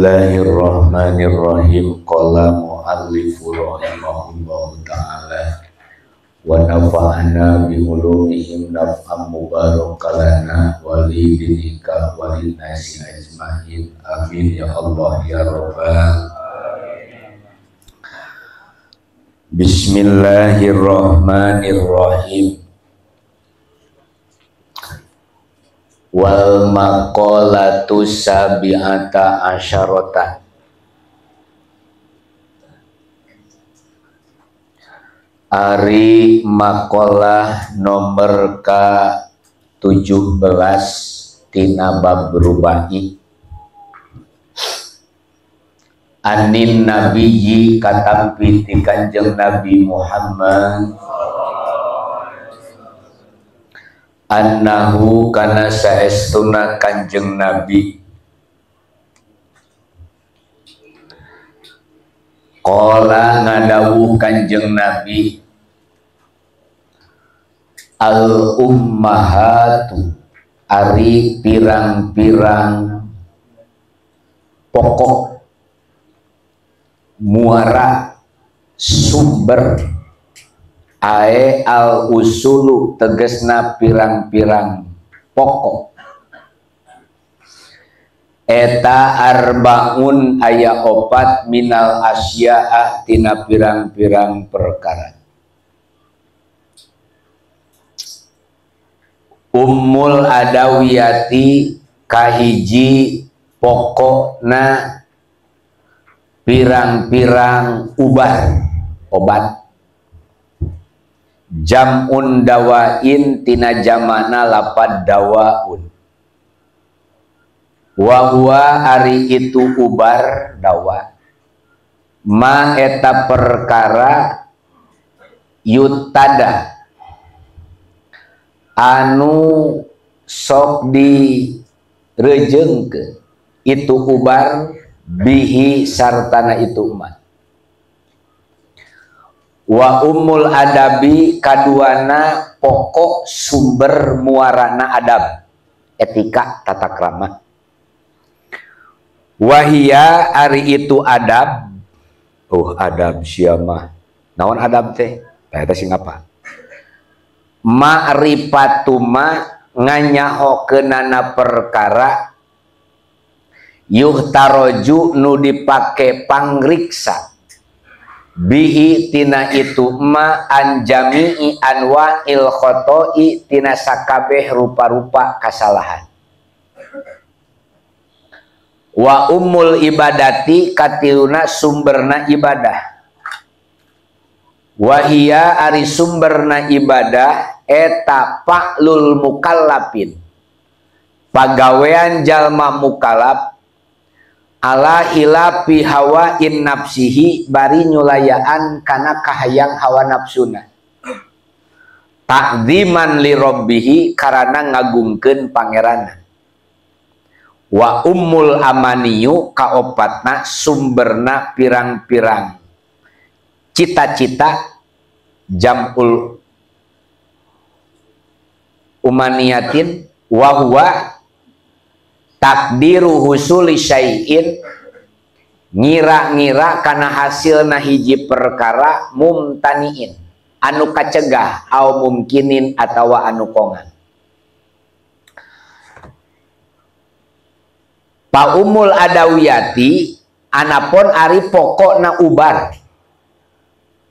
Bismillahirrahmanirrahim. Qala mu'allifu rahimahullahu ta'ala wa nafa'ana bi ulumihim naf'an mubarakalana wa li dinika wa lin nasi ajma'in. Amin ya Allah ya rabbal. Bismillahirrahmanirrahim. Wal maqalatu sabi'ata asyarata. Ari maqalah nomor ka-17 tina bab rubai. Anin nabiyyi katampi ti Kanjeng Nabi Muhammad annahu kana saestuna Kanjeng Nabi qala ngadawuh Kanjeng Nabi al ummahatu ari pirang-pirang pokok muara sumber ae al usulu tegesna pirang-pirang pokok eta arbaun aya opat minal asya'a tina pirang-pirang perkara. Ummul adawiyati kahiji pokokna pirang-pirang ubar obat jam'un dawain tina jamana lapad dawaun wa huwa ari itu ubar dawa ma eta perkara yutada anu sok direjengkeun itu ubar bihi sartana itu umat. Wa ummul adabi kaduana pokok sumber muarana adab etika tata krama. Wahia ari itu adab. Oh adab siamah naon adab teh tah eta sing apa ma'rifatuma nganyahokeunana perkara yuhtaroju nu dipake pangriksa bihi tina itu ma anjami'i anwa'il khoto'i tina sakabeh rupa-rupa kasalahan. Wa ummul ibadati katiluna sumberna ibadah. Wa hiya ari sumberna ibadah eta fa'lul mukallafin pagawean jalma mukallaf ala hilafi hawa in nafsihi bari nyulayaan kana kahayang hawa nafsuna takziman li rabbihi karana ngagungkeun pangeranna. Wa ummul amaniyu kaopatna sumberna pirang-pirang cita-cita jamul umaniyatin wa huwa takdiru husuli syai'in ngira-ngira kana hasilna hiji perkara mumtaniin anu kacegah au mumkinin atawa anu kongan. Pa umul adawiyati anapon ari pokokna ubar.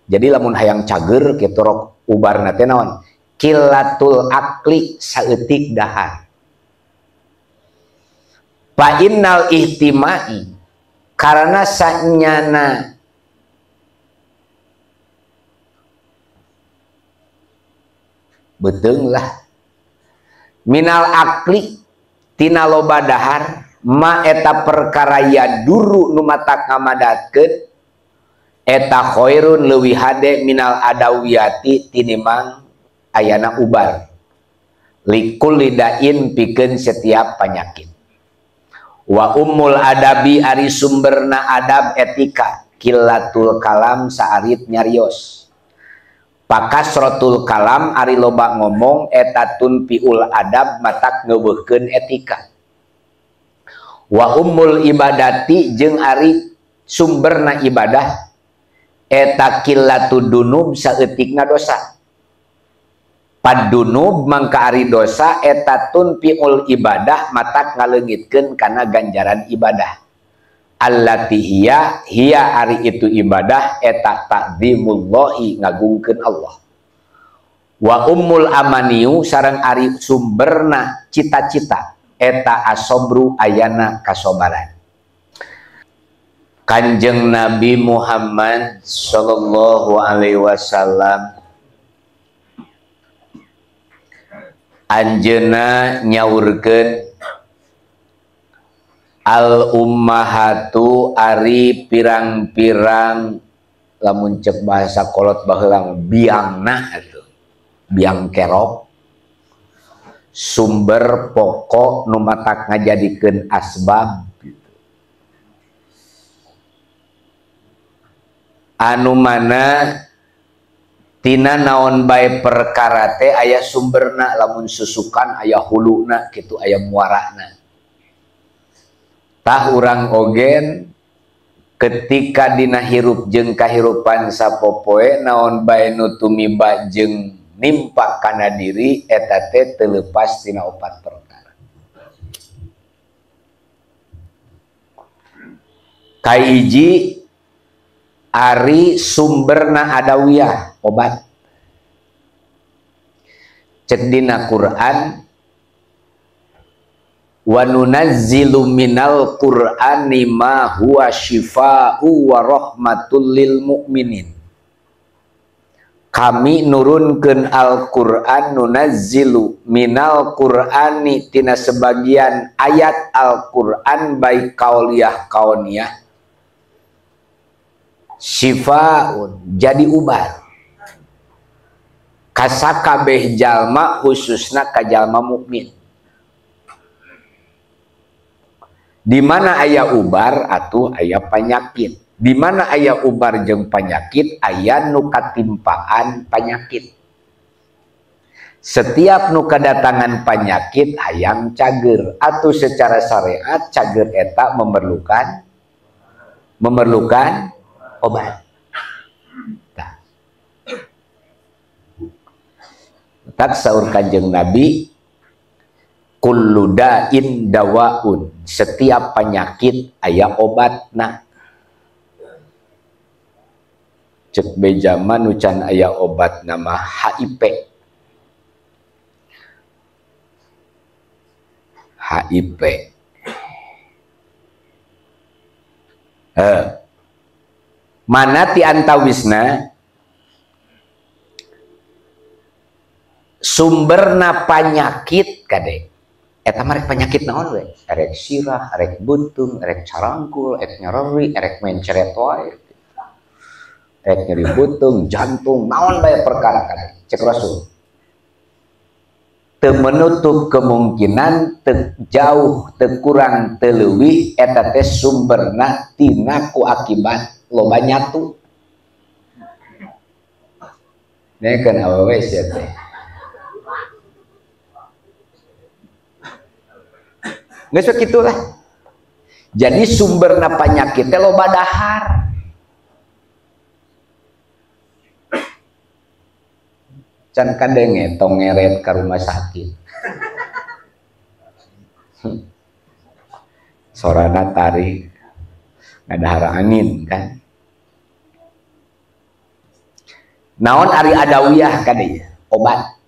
Jadi lamun hayang cager kitu rok ubarna teh naon? Kilatul akli saeutik dahar. Fa innal ihtimai karena sanyana beteung lah minal akli tina loba dahar ma eta perkara yaduru nu matak ngamadatkeun eta khairun leuwih hade minal adawiyati tinimang ayana ubar likulli da'in pikeun setiap penyakit. Wa ummul adabi ari sumberna adab etika kilatul kalam saarit nyarios pakasrotul kalam ari loba ngomong eta tunpiul adab matak ngeuweuhkeun etika. Wa ummul ibadati jeung ari sumberna ibadah eta qillatu dunub saeutikna dosa. Padunub mangka ari dosa eta tunfiul ibadah matak ngaleungitkeun kana ganjaran ibadah. Allati hiya hiya ari itu ibadah eta ta'zimullahi ngagungkeun Allah. Wa ummul amaniyu sareng ari sumberna cita-cita eta asobru ayana kasobaran. Kanjeng Nabi Muhammad sallallahu alaihi wasallam anjeunna nyaurkeun al ummahatu ari pirang-pirang lamun cek bahasa kolot baheula biangna atuh biang kerok sumber pokok nu matak ngajadikeun asbab gitu. Anu mana tina naon bae perkara teh aya sumberna lamun susukan aya huluna kitu aya muarana. Tah urang ogen ketika dina hirup jeung kahirupan sapopoe naon bae nu tumiba jeung nimpa kana diri eta teh teu leupas tina opat perkara. Kahiji ari sumberna adawiyah obat. Cek dina Quran wa nunazzilu minal qur'ani ma huwa syifaa'u wa rahmatul lil mu'minin. Kami nurunkeun Al-Qur'an nunazzilu minal qur'ani tina sebagian ayat Al-Qur'an baik kauliyah kauniyah syifaun jadi ubar kasakabeh jalma khususna ka jalma mukmin. Di mana aya ubar atuh aya penyakit. Di mana aya ubar jeung penyakit aya nu katimpaan penyakit. Setiap nu kadatangan penyakit hayang cager atau secara syariat cager eta memerlukan obat. Tah. Tak saur Kanjeng Nabi kullu da'in dawaun, setiap penyakit aya obatna. Cek bejama nu can aya obat nama HIV. HIV. Mana ti antawisna sumberna panyakit kade. Eta mah rek penyakit naon we? Erek sirah, erek buntung, erek carangkul, erek nyereri, erek mencret wae. Erek nyeri buntung, jantung, naon bae perkara kade. Cek Rasul. Teu menutup kemungkinan teu jauh, teu kurang, teu leuwih eta teh sumberna tina ku akibat loba nyatu. Nekeun awewe sia teh. Geus kitulah. Jadi sumberna penyakit teh loba dahar. Can kadenge tong ngeret ka rumah sakit. Sorana tarik ngadahar angin kan. Naon ari adawiyah kade obat.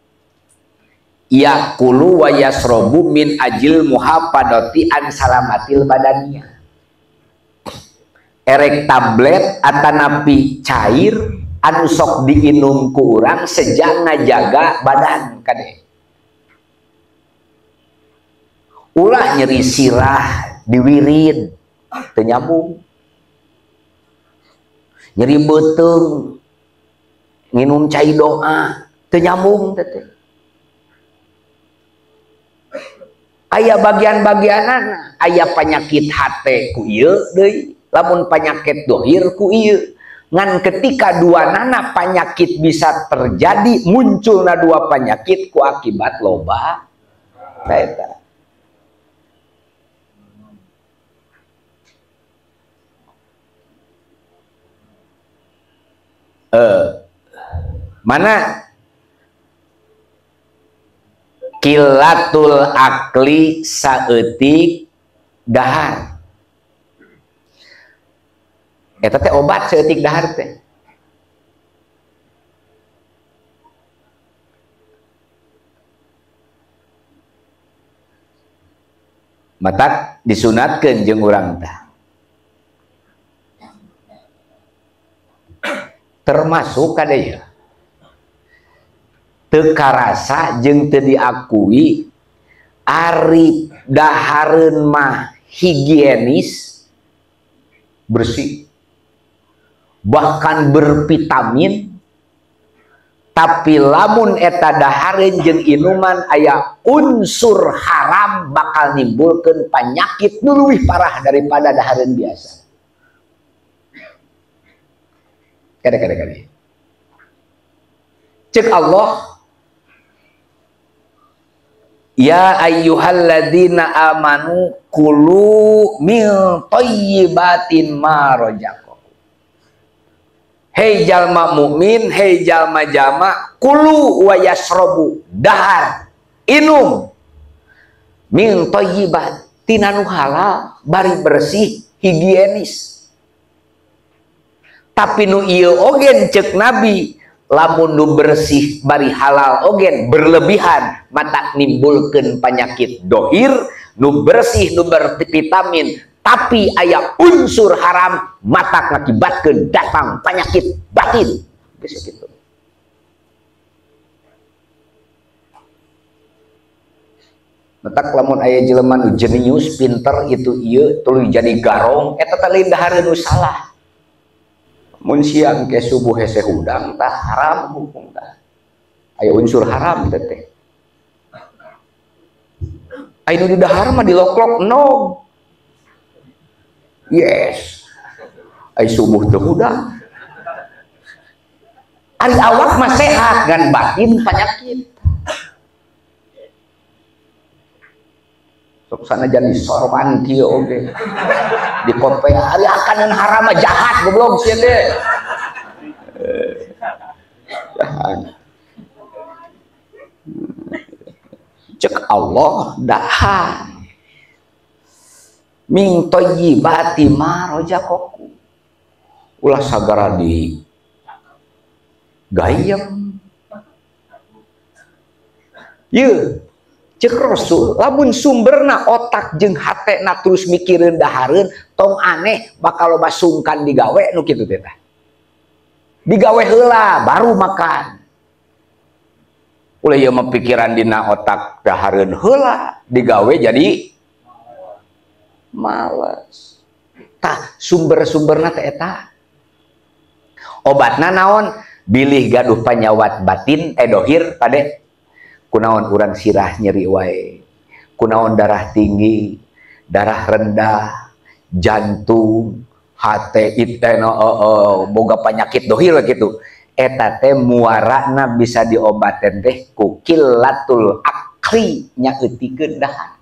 Yaqulu wa yasrobu min ajil muhafadati an salamatil badaniyah. Erek tablet atanapi cair anu sok diinum ku urang sejak ngajaga badan kade. Ulah nyeri sirah diwirid teu nyambung. Nyeri beuteung nginum cai doa teu nyambung teh. Aya bagian-bagianana, aya penyakit hate ku ieu deui, lamun penyakit dohir ku ieu. Ngan ketika dua nana penyakit bisa terjadi, munculna dua penyakit ku akibat loba eta. Mana kilatul akli saeutik dahar. Eta teh obat saeutik dahar teh. Matak disunatkeun jeung urang tah. Termasuk kadaya teu karasa jeung teu diakui ari dahareun mah higienis, bersih, bahkan bervitamin, tapi lamun eta dahareun jeung inuman aya unsur haram bakal nimbulkeun penyakit nu leuwih parah daripada dahareun biasa. Kade-kade. Cek Allah, ya ayyuhalladzina amanu kulu min thayyibatin ma razaqakum. Hei jalma mukmin, hei jalma jama, kulu wa yasrobu, dahar, inum min thayyibat, tina nu halal, bari bersih, higienis. Tapi nu ieu ogen cek Nabi, lamun nu bersih bari halal ogen berlebihan mata nimbulkeun penyakit dohir. Nu bersih nu bervitamin tapi aya unsur haram mata ngakibatkeun datang penyakit batin. Geus kitu. Matak lamun aya jelema nu jenius pinter itu ieu tuluy jadi garong eta teh lain dahareun nu salah. Mun siang ke subuh hese hudang tah haram hukum tah. Aya unsur haram teh teh. Aya nu di dahar mah diloklok nog. Yes. Aya subuh teu hudang. Ari awak mah sehat ngan batin penyakit. Sok sanajan disorban kieu oge. Di kopea ari akanan haram mah jahat goblok sieun teh. Jahat. Cek Allah dahar. Min thayyibati ma razaqakum. Ulah sagara di gayem. Yeuh. Cek Rasul, lamun sumberna otak jeung hatena terus mikireun dahareun, tong aneh bakal loba sungkan digawe nu kitu teh tah. Digawe heula baru makan. Ulah ieu mah pikiran dina otak dahareun heula, digawe jadi males. Tah sumber-sumberna teh eta. Obatna naon? Bilih gaduh panyawat batin dohir kade. Kunaon urang sirah nyeri wae, kunaon darah tinggi, darah rendah, jantung, hate boga penyakit dohir gitu. Eta teh muarana bisa diobaten teh ku killatul akli nyaeutikeun dahar.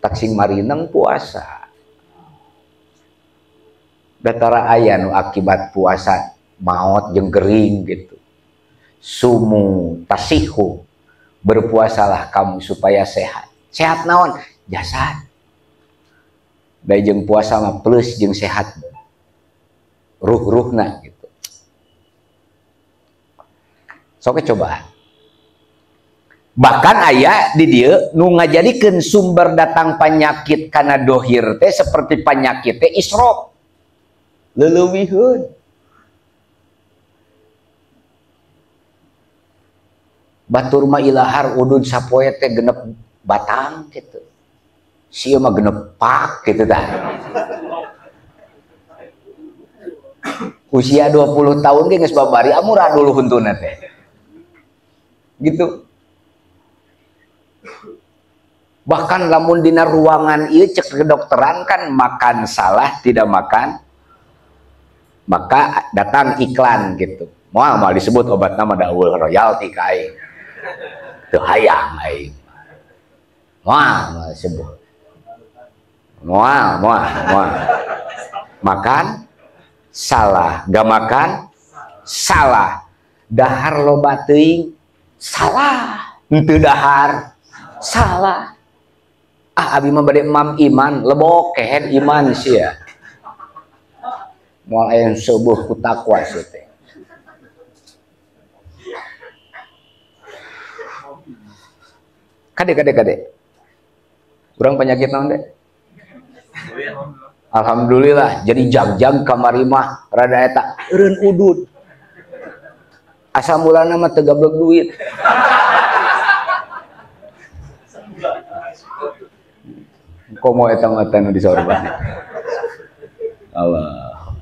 Tak sing marineng puasa. Datara aya nu akibat puasa maot jeung gering gitu. Sumu tasihu, berpuasalah kamu supaya sehat. Sehat naon? Jasad. Da jeung puasa mah plus jeung sehat ruh-ruhna gitu. Sok coba. Bahkan aya di dieu nu ngajadikeun sumber datang penyakit kana dohir teh seperti penyakit teh israf. Leulewiheun. Batur mah ilahar udud sapoe teh genep batang gitu. Sieu mah genep pak gitu tah. Usia 20 tahun ge geus babari amurah dulu huntuna teh. Gitu. Bahkan lamun dina ruangan ieu cek kedokteran kan makan salah tidak makan maka datang iklan gitu. Moal moal disebut obat nama daul royalti ka aing. Teu hayang aing. Moal moal disebut. Moal, moal, moal. Makan salah, gak makan salah. Dahar loba teuing salah, henteu dahar salah. Ah abi mah bade mam iman, lebok kehen iman sia. Moal aya seubuh ku takwa sia teh. Kade kade kade. Urang penyakit naon deh? Alhamdulillah jadi jag-jag kamari mah rada eta eureun udud. Asal mulana mah teu gablek duit. Komo eta mah teh nu disorban. Allah.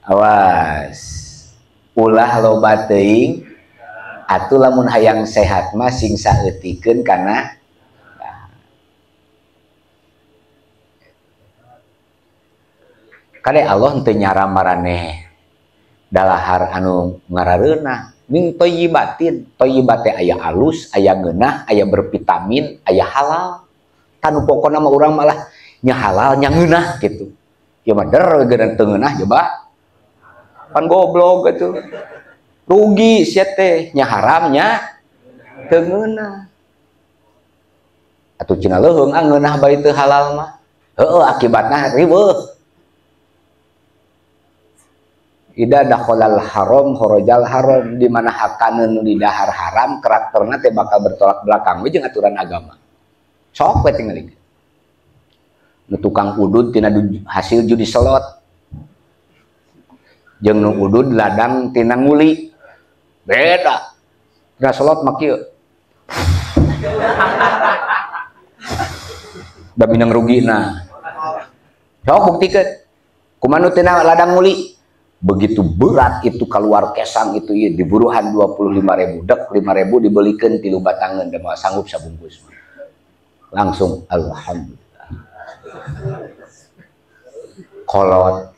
Awas. Ulah loba teuing atuh lamun hayang sehat mah sing saeutikeun kana kade Allah henteu nyara maraneh dalahar anu ngarareunah min thayyibatin. Thayyibat teh aya alus, aya ngeunah, aya bervitamin, aya halal. Tanu pokona mah urang malah nya halal nya ngeunah kitu. Ieu mah der geunah teu ngeunah coba. Pan goblok gitu. Rugi sia teh nya haram nya teu ngeunah. Atuh cenah leuheung ah ngeunah bae teu halal mah. Heueuh akibatna riweuh. Ida dakhalal haram khorojal haram, di mana hakaneun nu didahar haram karakterna teh bakal bertolak belakang we jeung aturan agama. Sok we tingali. Nu tukang udud tina hasil judi slot. Jeung nu udud ladang tina nguli. Beda. Tina slot mah kieu. Da minang rugina. Sok buktikeun. Kumaha nu tina ladang nguli? Begitu berat itu keluar kesang itu ya diburuhan 25.000 dek 5.000 dibelikan tilu batangan dan mau sanggup sabungkus langsung alhamdulillah kolot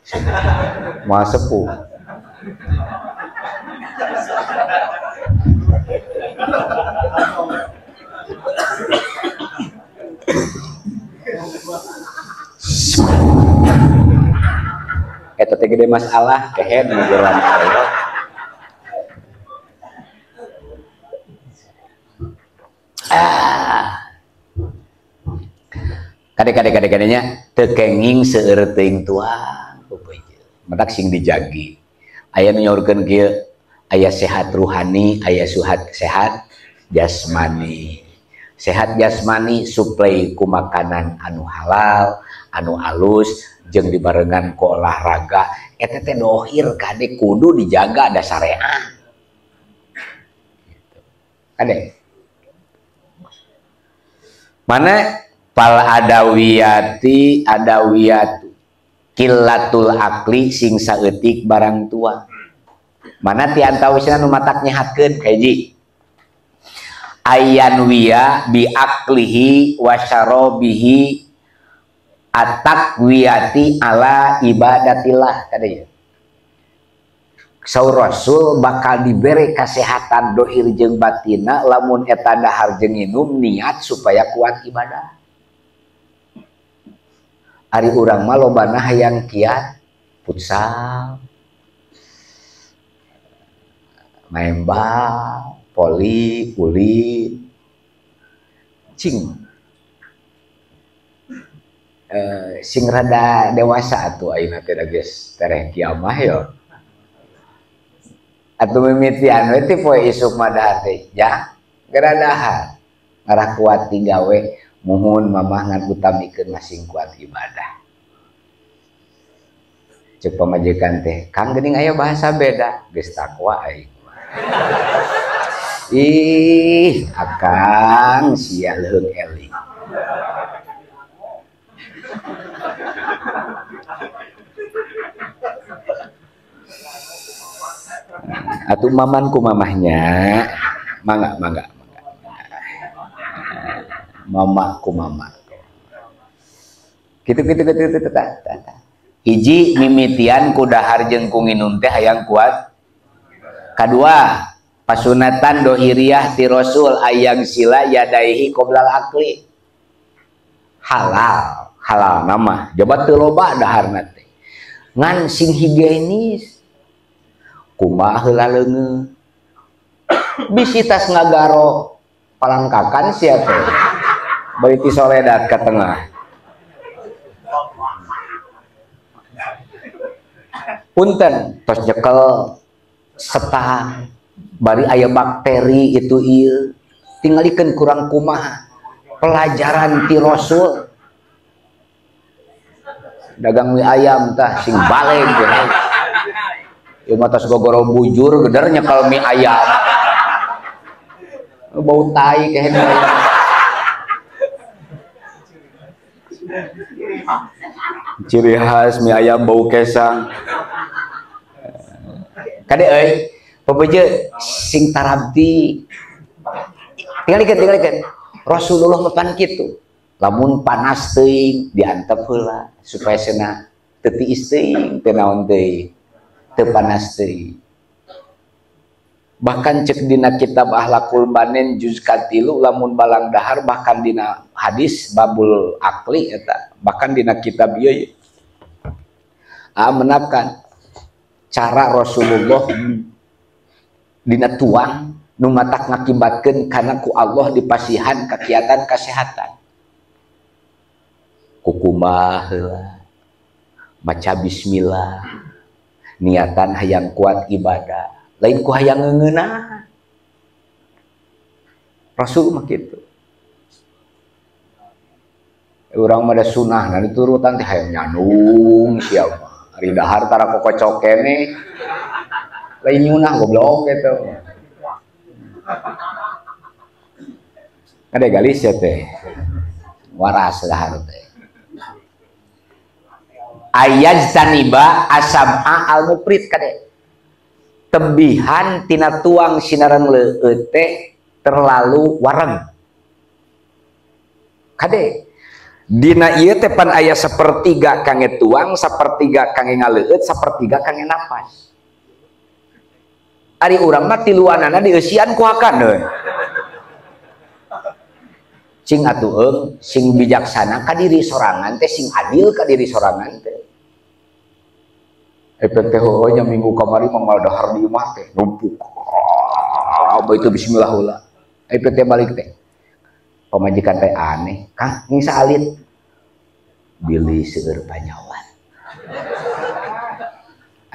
mau sepuh eta teh gede masalah kehen ngobrol Allah. Ah. Kade-kade kade-kadenya teu kenging seueur teuing tuang matak sing dijagi. Aya nu nyaurkeun kieu, aya sehat ruhani, aya sehat jasmani. Sehat jasmani suplai ku makanan anu halal, anu alus, jeung dibarengan ku olahraga eta teh dohir kade kudu dijaga da sarean gitu. Kade mana pal adawiyati adawiyatu killatul akli sing saeutik barang tua mana ti antawisna nu matak nyehatkeun hiji ayan wiya bi aklihi wa syarabihi at-taqwiyati ala ibadatillah kade ya. Saur Rasul bakal diberi kesehatan dohir jeung batina lamun eta dahar jeung nginum niat supaya kuat ibadah. Ari urang mah lobana hayang kiat futsal, main bal, poli, uli, cing. Sing rada dewasa atuh ayeuna teh geus tereh kiamah yo. Atuh mimitian we ti poe isuk mah dahar teh ja geura dahar. Ngarah kuat ti gawe muhun mamah ngan utamikeun masing kuat ibadah. Ceuk pamajikan teh, Kang geuning aya bahasa beda, geus takwa aing mah. Ih, akang sia leuheung eling. Atuh mamanku mamahnya, mangga mangga mangga. Mamaku mama. Kitu kitu kitu kitu ta ta. Hiji mimitian ku dahar jeung ku nginum teh hayang kuat. Kadua, pasunatan dohiriah ti Rasul ayang sila yadaihi qoblal akli. Halal, halal nama. Jabat teu loba daharna teh. Ngan sing higienis. Kumaha heula leungeun. Bisi tas ngagaro palangkakan sia teh. Bari ti soledat ka tengah. Punten tos nyekel setang bari aya bakteri itu ieu tingalikeun kurang kumaha pelajaran ti Rasul dagang mie ayam tah sing baleg ieu mah tos gogoro bujur geder nyekel mie ayam bau tai kehena. Ciri khas mie ayam bau kesang. Kade euy, pebeje sing tarabdi. Tingalikeun. Rasulullah mah pan kitu. Lamun panas teuing diantep heula supaya cenah teu tiis teuing, teu naon teuing, teu panas teuing. Bahkan cek dina kitab Ahlakul Banen juz katilu lamun balang dahar bahkan dina hadis babul akli eta bahkan dina kitab ieu menakan cara Rasulullah dina tuang nu matak ngakibatkeun kana ku Allah dipasihan kakiatan kasehatan kukumah heula maca bismillah niatan hayang kuat ibadah lain ku hayang ngeunah. Rasul mah kitu. Urang mah da sunah nah diturutan teh hayang nyanung sia mah. Ari dahar tara kokocok keneh. Lain nyunah goblok gitu. Kade galis ya teh. Waras dahar teh. Ayajtaniba asab'a al-mufrid kade. Tebihan tina tuang sinaran leueut teh terlalu wareng. Kade dina ieu teh pan aya sapertiga kangge tuang, sapertiga kangge ngaleueut, sapertiga kangge napas. Ari urang mah tiluanana dieusian ku hakan euy. Cing atuh eung sing bijaksana ka diri sorangan teh, sing adil ka diri sorangan teh. Efek teh heueuh nya minggu kamari mah mal dahar di imah teh numpuk. Ah, itu bismillah heula. Efek teh balik teh. Pamajikan teh aneh, Kang, ini saalit. Bilih seueur panyawan.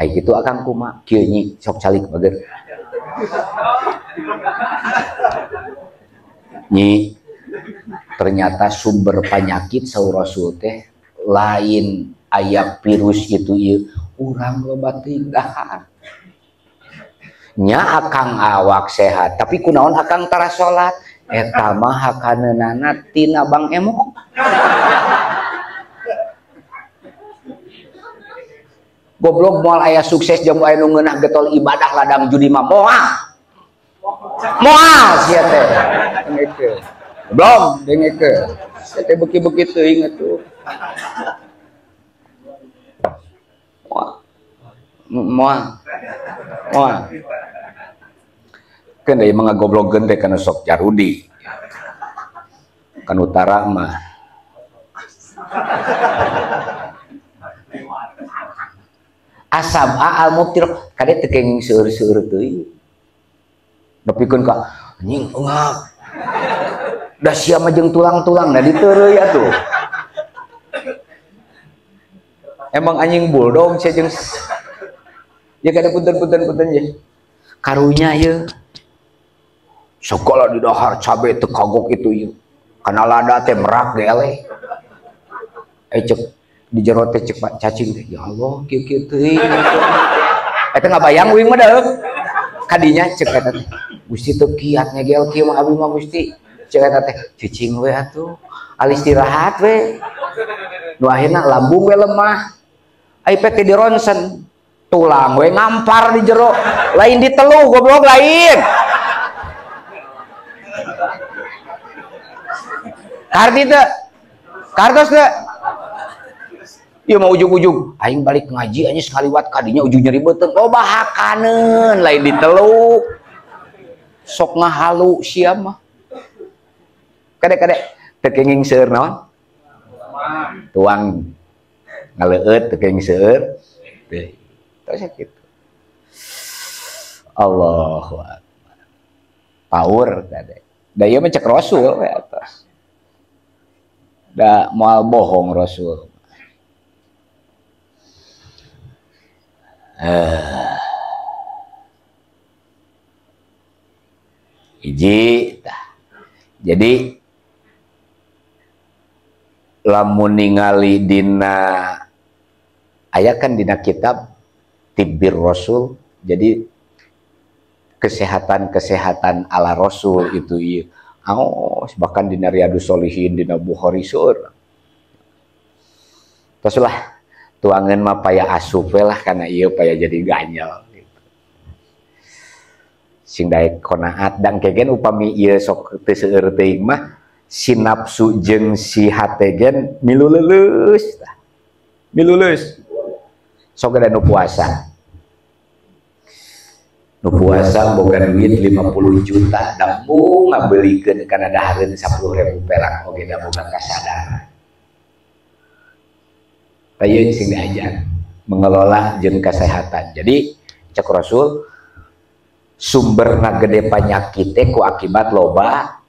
Ai kitu akang kumaha? Kieu nyi sok calik bager. Nyi, ternyata sumber penyakit saur Rasul teh lain aya virus itu ieu. Urang loba teuing dahar. Nya akang awak sehat, tapi kunaon akang tara salat? Eta mah hakaneunana tina Bang Emok. Goblok moal aya sukses jamu aya nu ngeunah getol ibadah ladang judi mah moal. Moal sia teh. Dengekeun. Goblok dengekeun. Sia teh beuki-beuki teuing atuh. Moal. Moal. Keun deui mah ngagoblogkeun teh kana sok jarudi. Kan utara mah. Asab'a al-mubtir kade teu kenging seueur-seueur teuing. Nepikeun ka anjing eungap. Da sia mah jeung tulang-tulang da diteureuy atuh. Emang anjing bulldog sia jeung ya kada punten-punten-punten ye. Karunya ye. Segala di dahar cabe teu kagok itu ieu. Kana lada teh merak ge eleh. Cek di jero teh cek Pak cacing teh ya Allah kieu-kieu teuing. Eta ngabayang uing mah deuk. Kadinya cek eta teh Gusti teu kiat ngegel kieu mah abi mah Gusti. Cek eta teh cicing we atuh. Alistirahat we. Nu akhirna lambung we lemah. Ai pek di ronsen tulang we ngampar di jero lain di teluh goblok lain. Karti teu kartos teu ieu mah ujug-ujug aing balik ngaji anjing sekaliwat kadinya ujug nyeri beuteung loba hakaneun lain di teluh sok ngahalu sia mah kade-kade teu kenging seueur naon Tuang ngaleueut teu kenging seueur teuing. Tos kitu. Allahu akbar. Power kade. Da ieu mah cek Rasul we atos. Da moal bohong Rasul. Hiji tah. Jadi lamun ningali dina aya kan dina kitab Tibbir Rasul, jadi kesehatan-kesehatan ala Rasul itu ieu. Aos bahkan dina Riyadhus Shalihin, dina Bukhari seueur. Tos lah tuangan mah paya asup we lah kana ieu paya jadi ganyal gitu. Sing daek qonaat dan kegen upami ieu sok teu seueur teuing mah si nafsu jeung si hate gen milu leuleus tah. Milu leuleus. Sok ada nu puasa. Nu puasa boga duit 50 juta da mung ngabelikeun kana dahareun 10.000 perak oge da boga kasadaran. Tah ieu sing diajar mengelola jeung kesehatan. Jadi cek Rasul sumberna gede panyakit teh ku akibat loba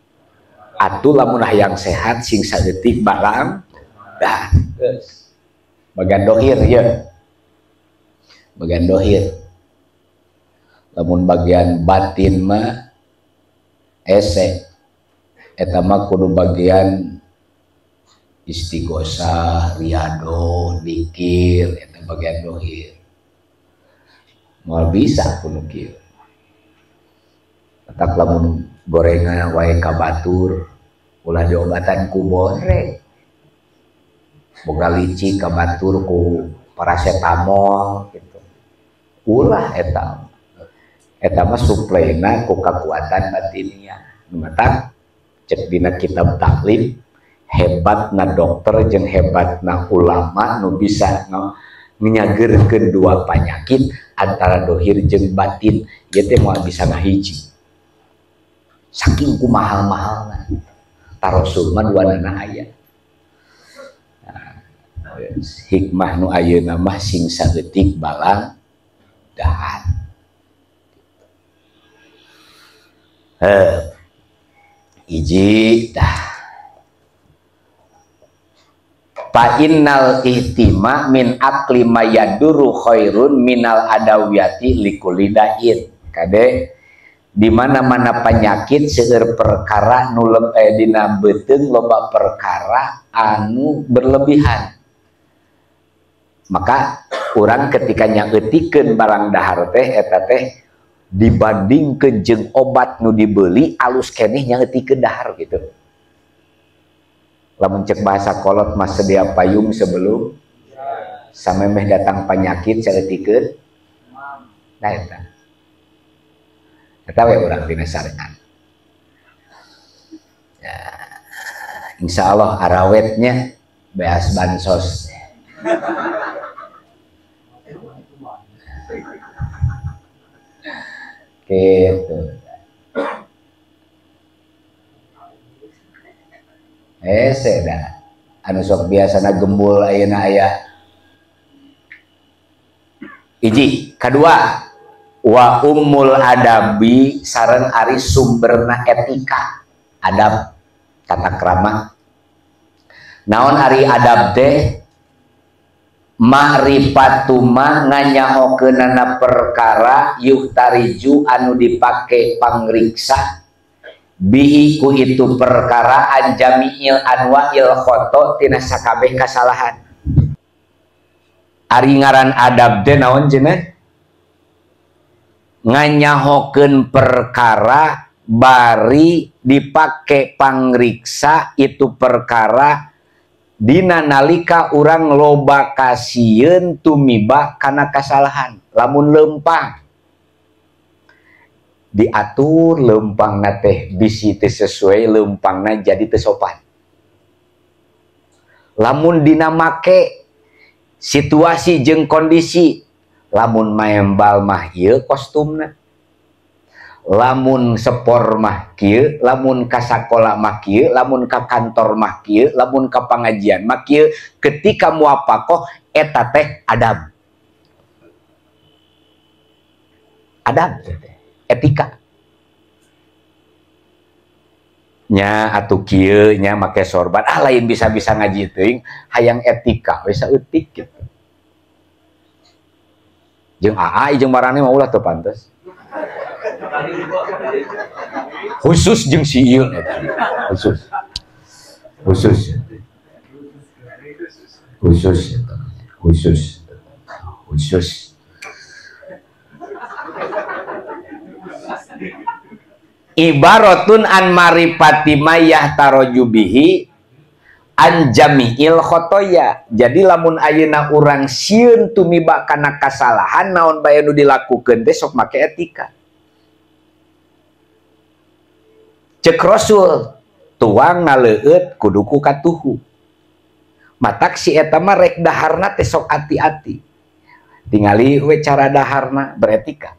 atuh lamun hayang sehat sing saeutik barang dah geus. Bagian dohir ye. Bagian dohir. Lamun bagian batin mah ese eta mah kudu bagian istighosah, riyadhoh, dikir, eta bagian dohir. Moal bisa kudu kieu. Tetak lamun gorengan wae ka batur, ulah diobatan ku goreng. Boga licik ka batur ku paracetamol gitu. Ulah eta. Eta mah suplaina ku kakuatan batinia. Nu matak cek dina kitab taklim hebatna dokter jeung hebatna ulama nu bisa nyageurkeun dua panyakit antara dohir jeung batin ieu teh moal bisa ngahiji. Saking ku mahal-mahalna. Tarosul mah duanana aya. Nah, hikmah nu ayeuna mah sing saeutik balang dahar. Hiji tah. Fa innal ihtima min akli mayaduru khairun minal adawiyati likulli da'in. Kade di mana-mana penyakit seueur perkara nu dina beuteung loba perkara anu berlebihan. Maka urang ketika nyaeutikeun barang dahar teh eta teh dibandingkeun jeung obat nu dibeli alus keneh nyaeutikeun dahar gitu. Lamun cek bahasa kolot mah sedia payung sebelum samemeh datang penyakit saeutikeun. Nah eta. Eta we urang dina syariat. Ya, insyaallah arawetnya beas bansos. Gitu. Hese dah. Anu sok biasana gembul ayeuna aya. Hiji, kadua wa ummul adabi sareng ari sumberna etika. Adab tata krama. Naon ari adab teh? Ma'rifatuma nganyahokeunana perkara yuhtariju anu dipake pangriksa bihi ku itu perkara anjamiil anwa'il khoto tina sakabeh kasalahan. Ari ngaran adab teh naon cenah? Nganyahokeun perkara bari dipake pangriksa itu perkara dina nalika urang loba kasieun tumiba kana kasalahan. Lamun lempang diatur lempangna teh bisi teu sesuai lempangna jadi teu sopan. Lamun dina make situasi jeung kondisi, lamun maembal mah ieu kostumna, Lamun sepor mah kieu, lamun ka sakola mah kieu, lamun ka kantor mah kieu, lamun ka pangajian mah kieu, ketika muapakoh eta teh adab. Adab teh etika. Nya atuh kieu nya make sorban, ah lain bisa-bisa ngaji teuing, hayang etika we saeutik gitu. Jeung aa jeung marane mah ulah teu pantes. Khusus jeung si ieu eta. Khusus. Khusus. Khusus. Khusus. Khusus. Ibaratun an marifati mayah tarojubihi an jami'il khotoya. Jadi lamun ayeuna urang sieun tumiba kana kasalahan naon bae nu dilakukeun teh sok make etika. Cek Rasul tuang ngaleueut kudu ku katuhu. Matak si eta mah rek daharna teh sok ati-ati. Tingali we cara daharna beretika.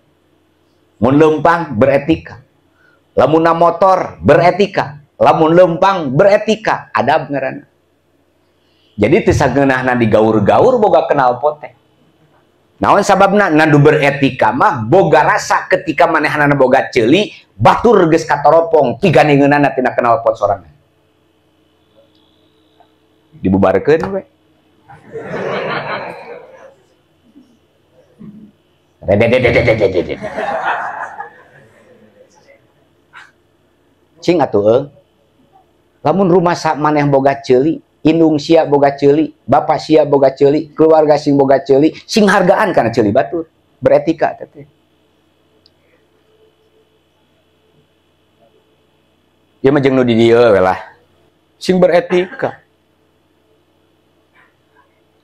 Mun leumpang beretika. Lamun motor beretika, lamun lempang beretika, adab ngaranna. Jadi teu sageunahna digaur-gaur boga kenal pote. Naon sababna? Nandu beretika mah boga rasa ketika manehanana boga ceuli, batur geus katoropong tiganingeunana tina kenal pot sorangan. Dibubarkeun we. Rededededededede. Cing atuh eung. Lamun rumah maneh boga ceuli, indung sia boga ceuli, bapak sia boga ceuli, keluarga sing boga ceuli, sing hargaan kana ceuli batur, beretika teh. Ieu mah jeung nu di dieu we lah. Sing beretika.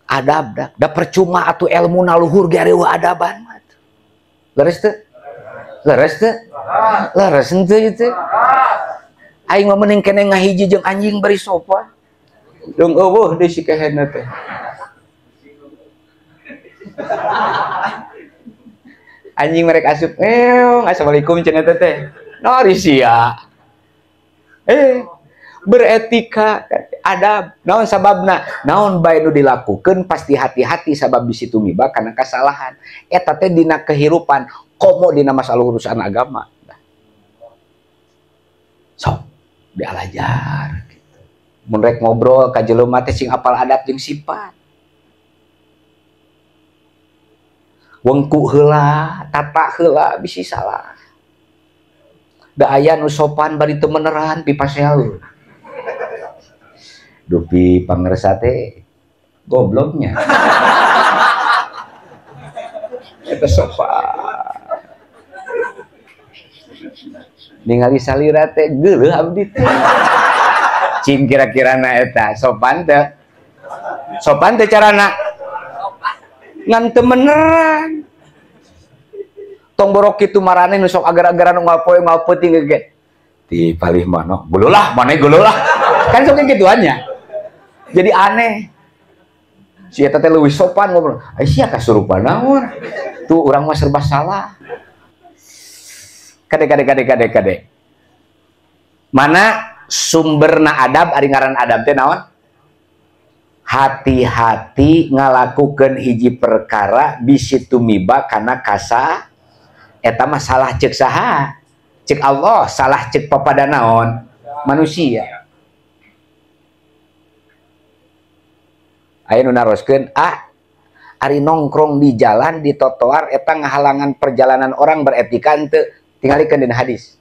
Adab da, da percuma atuh elmuna luhur ge areueuh adaban mah. Leres teu? Leres teu? Leres henteu ieu teh? Aing mah mending kene ngahiji jeung anjing bari sofa. Deung eueuh deui si kehena teh. Anjing mereka asup, "Eong, assalamualaikum cenah teh." Nori sia. Beretika, adab. Naon sababna? Naon bae nu dilakukeun pasti hati-hati sabab bisi tumiba kana kasalahan. Eta teh dina kehirupan, komo dina masalah urusan agama. Sok dialajar gitu. Mun rek ngobrol ka jelema teh sing apal adab jeung sifat. Wengku heula, tata heula bisi salah. Da aya nu sopan bari teu meneran pipaseal. Dupi pangersa teh gobloknya. Eta sopan. Ningali salira teh geuleuh abdi teh. Cing kira-kirana eta sopan teh. Sopan teh carana ngan teu meneran. Tong borok kitu marane nu sok agar-agaran unggal poe unggal peuting ge. Di palih mano, geuleuh maneh geuleuh lah. Kan sok kituannya. Jadi aneh. Si eta teh leuwih sopan ngobrol. Ai sia kasurupan naon? Tuh urang mah serba salah. Kade kade kade kade kade. Mana sumberna adab ari ngaran adab teh naon? Hati-hati ngalakukeun hiji perkara bisi tumiba kana kasa eta mah salah ceuk saha? Ceuk Allah, salah ceuk papada naon? Manusia. Aya nu naroskeun, ah ari nongkrong di jalan di trotoar eta ngahalangan perjalanan orang beretika henteu? Tingalikeun dina hadis.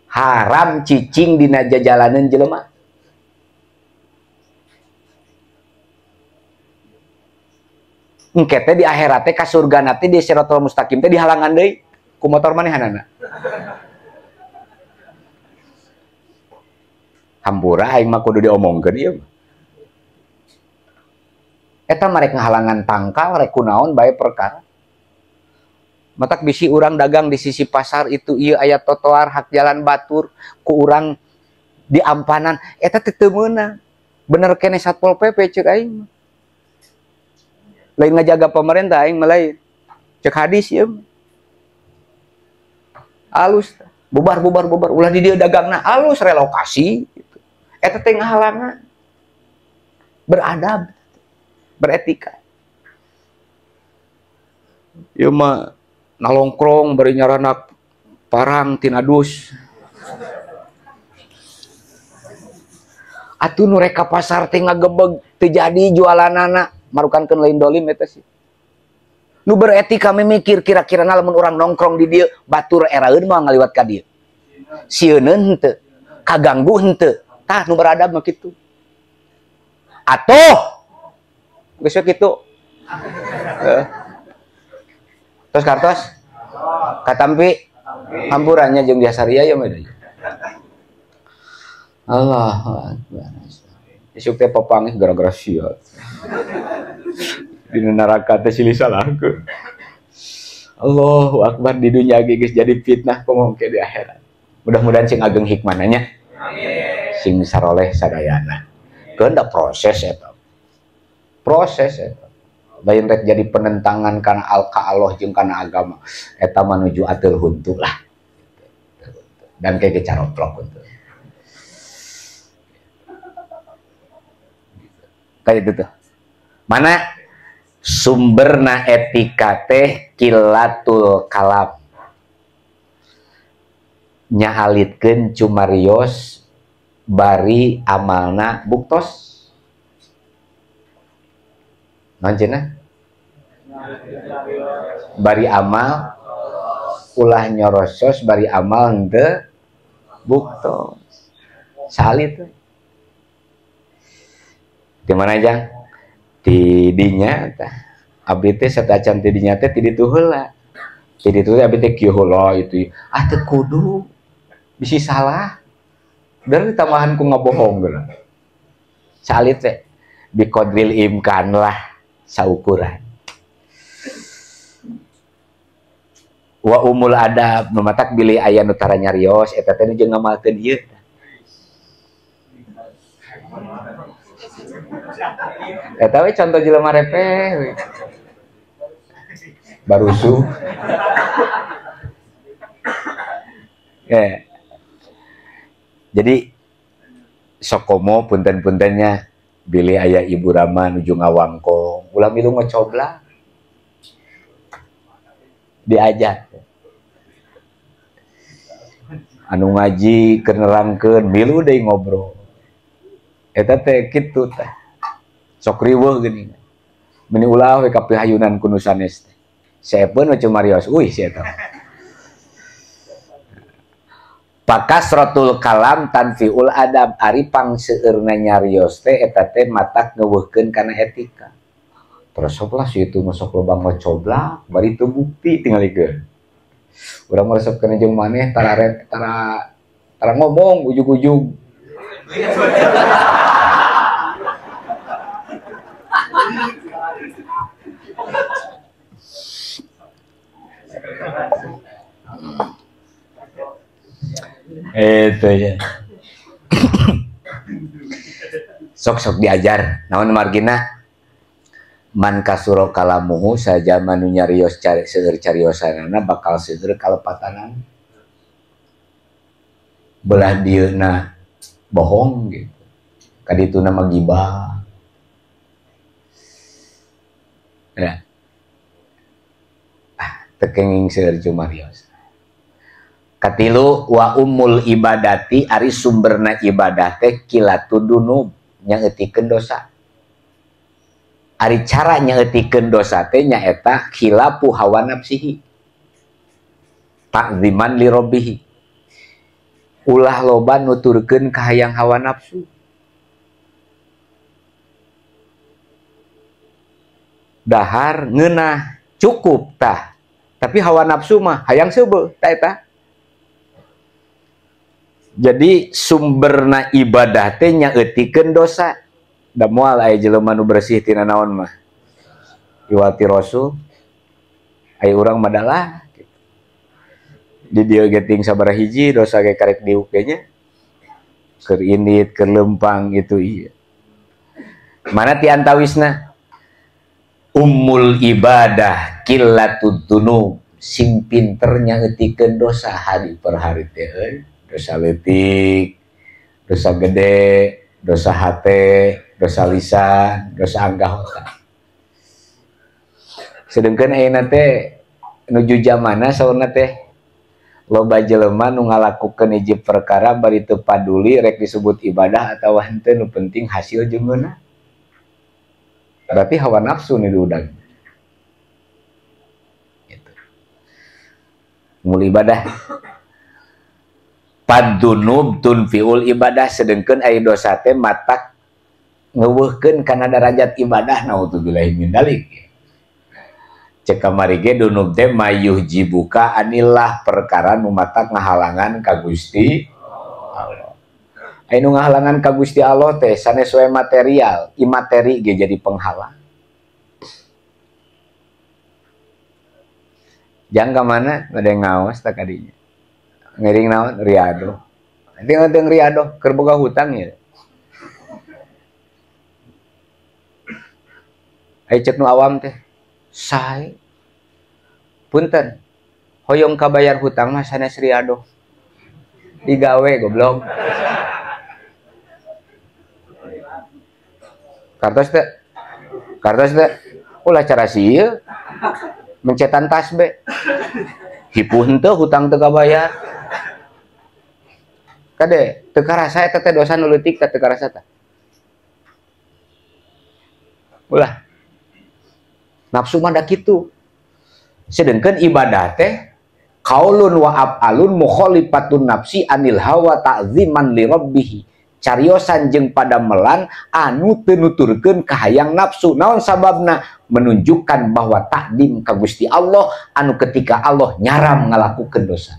Haram cicing dina jajalaneun jelema. Engke teh di akhirat teh ka surgana teh di siratal mustaqim teh dihalangan deui ku motor manehanana. Hampura aing mah kudu diomongkeun ieu. Eta mah rek ngahalangan tangkal rek kunaon bae perkara. Matak bisi urang dagang di sisi pasar itu ieu aya trotoar hak jalan batur ku urang di ampanan eta teh teu meunang. Bener keneh Satpol PP ceuk aing mah. Lain ngajaga pemerintah aing mah lain. Ceuk hadis ieu. Alus bubar bubar bubar ulah di dieu dagangna alus relokasi gitu. Eta teh ngahalangan. Beradab, beretika. Ieu mah nalongkrong bari nyaranak parang tina dus. Atuh nu rek ka pasar teh ngagebeg teu jadi jualanana, marukankeun lain dolim eta sih. Nu beretika mikir kira-kira lamun urang nongkrong di dieu batur eraeun moal ngaliwat ka dieu. Sieuneun henteu, kaganggu henteu. Tah nu beradab mah kitu. Atuh geus we kitu. Terus kartos katampi hampurannya jeung diasaria ya mah. Allahu akbar. Isuk teh papanggih gara-gara sia. Di neraka teh silih salahkeun. Allahu akbar di dunia ge geus jadi fitnah komo ke di akhirat. Mudah-mudahan sing ageng hikmahna nya. Amin. Sing saroleh sadayana. Keun da proses eta. Proses eta. Lain rek jadi penentangan kana ka Allah jeung kana agama. Eta menuju ateul huntu lah. Dan kayak caroplok huntu. Kayak itu tuh. Mana sumberna etika teh kilatul kalam. Nyaalitkeun cumarios bari amalna buktos. Naon cenah? Bari amal ulah nyorosos bari amal henteu buktos. Salit tuh. Di mana jang? Di dinya tah. Abdi teh satacan ti dinya teh ti ditu heula. Ti ditu teh abdi teh kieu heula itu. Ah teu kudu. Bisi salah. Dari tambahan ku ngabohong geura. Salit teh biqadril imkan lah saukuran. Wa umul adab mematak bilih aya nu tara nyarios eta teh nu jeung ngamalkeun ieu. Eta we contoh jelema repeh we. Barusuh. Ya. Jadi sokomo punten-puntennya bilih aya Ibu Rama nuju ngawangkong, ulah milu ngocoblak. Diajak. Anu ngaji keur nerangkeun milu deui ngobrol. Eta teh kitu teh. Sok riweuh geuning. Meni ulah we kapihayunan ku nu sanes teh. Saepeun we cumarios, uih si eta. Pakasratul kalam tanfiul adab ari pangseueurna nyarios teh eta teh matak ngeuweuhkeun kana etika. Terus sok lah si itu masuk loba ngocoblak bari teu bukti tingalikeun. Urang meresep kana jeung maneh tara tara ngomong ujug-ujug. Itu ya. Sok-sok diajar. Naon margina? Man kasuro kalamuhu saja manu nyarios cari seueur cariosanana bakal seueur kalepatanan. Belah dieuna bohong gitu. Kadituna mah gibah. Ya. Ah, teu kenging seueur cumarios. Katilu wa ummul ibadati ari sumberna ibadah teh kilatu dunub nyaeutikeun dosa. Ari cara nyaeutikeun dosa teh nyaeta khilafu hawa nafsihi. Ta'ziman li rabbihi. Ulah loba nuturkeun kahayang hawa nafsu. Dahar ngeunah cukup tah. Tapi hawa nafsu mah hayang seubeuh tah eta. Jadi sumberna ibadah teh nyaeutikeun dosa. Da moal aya jelema nu bersih tina naon mah. Iwati Rasul. Aya urang mah dalah gitu. Di dieu ge ting sabaraha hiji dosa ge karek diuk ge nya. Keur indit, keur leumpang gitu iya. Mana ti antawisna? Ummul ibadah qillatud dzunub. Sing pinter nyaeutikeun dosa hari per hari teh euy. Dosa leutik, dosa gede, dosa hate, dosa lisan, dosa anggota. Sedengkeun ayeuna teh nuju zamana saurna teh loba jelema nu ngalakukeun hiji perkara bari teu paduli rek disebut ibadah atawa henteu, nu penting hasil jeung ngeunah. Berarti hawa nafsu nu diudag. Gitu. Mul ibadah. Padunub tunfiul ibadah, sedengkeun aya dosa teh matak ngeuweuhkeun kana darajat ibadah, naudzubillahi min dzalik. Cek kamari ge dunub teh mayuhjibuka anillah, perkara nu matak ngahalangan ka Gusti Allah. Aya nu ngahalangan ka Gusti Allah teh sanes we material, imateri ge jadi penghalang. Jang ka mana bade ngaos tak kadinya. Ngiring naon riado. Nanti ngeuteung riado keur boga hutang ya. Aya cek nu awam teh sae. Punten. Hoyong kabayar hutang mah sanes riado. Digawe goblok. Kartos teh. Kartos teh. Ulah cara sieun. Mencetan tas be. Hipuh henteu hutang teu kabayar. Kade teu karasa eta teh dosa nu leutik teh teu karasa tah. Ulah. Nafsu mah da kitu. Sedengkeun ibadah teh qaulun wa af'alun mukhalifatun nafsi anil hawa ta'ziman li rabbih. Cariosan jeung padamelan anu teu nuturkeun kahayang nafsu. Naon sababna? Menunjukkan bahwa takdim ka Gusti Allah anu ketika Allah nyaram ngalakukeun dosa.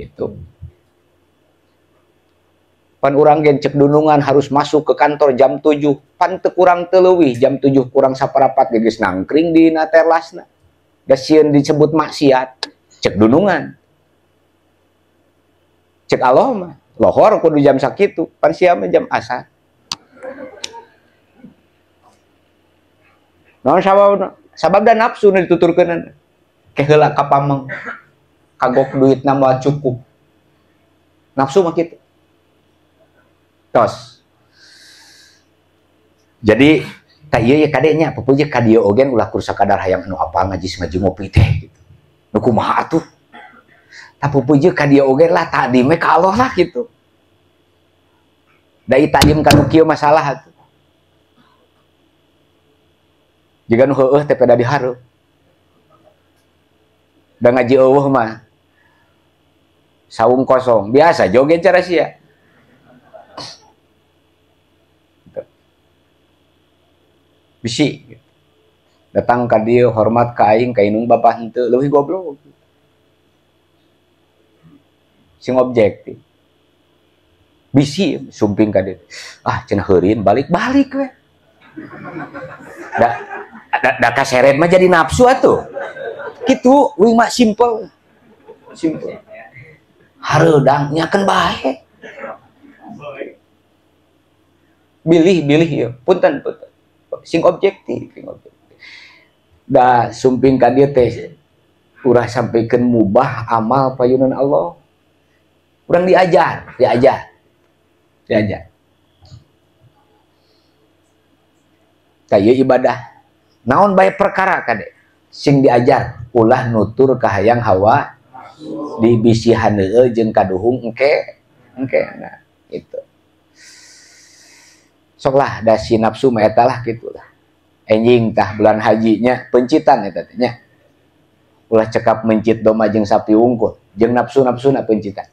Gitu. Pan urang gen cek dunungan harus masuk ke kantor jam 7. Pan teu kurang teu leuwih jam 7 kurang saparapat ge geus nangkring dina terlasna. Da sieun disebut maksiat. Cek dunungan. Cek Allah mah lohor kudu jam sakitu, pan sia mah jam asar. Naon sababna? Sabab da nafsu nu dituturkeunana. Ke heula ka pameng. Kagok duitna moal cukup. Nafsu mah kitu. Tos. Jadi tah ieu ye kade nya pepuji ka dieu oge ulah kur sakadar hayang anu apal ngaji ngaji ngopi teh gitu. Nu kumaha atuh? Tah pepuji ka dieu oge lah takdime ka Allah lah gitu. Da takdim ka nu kieu masalah atuh. Jiga nu heueuh teh peda dihareup. Da ngaji eueuh mah saung kosong, biasa joget cara sia. Bisi datang ka dieu hormat ka aing ka inung bapa henteu leuwih goblok. Sing objektif. Bisi sumping ka dieu. Ah cenah heurin balik-balik we. Da kaseret mah jadi nafsu atuh. Kitu uing mah simple. Simple. Hareudang nyakeun bae. Bilih-bilih ieu. Punten punten. Sing objektif, sing objektif. Da sumping ka dieu teh urang sampikeun mubah amal payunan Allah. Urang diajar, diajar. Diajar. Tah ieu ibadah. Naon bae perkara kade sing diajar ulah nutur kahayang hawa dibisihan heueuh jeung kaduhung engke engke nah itu. Sok lah da si nafsu mah eta lah gitulah. Enjing tah bulan hajinya pencitan eta teh nya. Ulah cekap mencit domba jeung sapi wungkul jeung nafsu-nafsuna pencitan.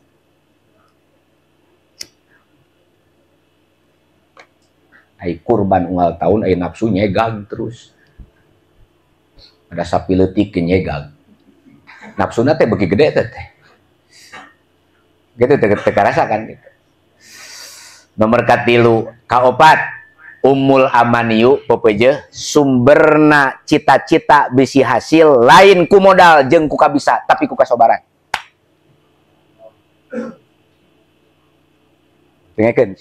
Ai kurban unggal tahun ai nafsu nyegag terus. Ada sapi leutik nyegag. Nafsuna teh beuki gede teh teh. Gitu teh teu karasa kan gitu. Nomor katilu, kaopat, umul amaniyu pepeje sumberna cita-cita bisi hasil lain ku modal jeung ku kabisa tapi ku kasobaran. Dengekeun.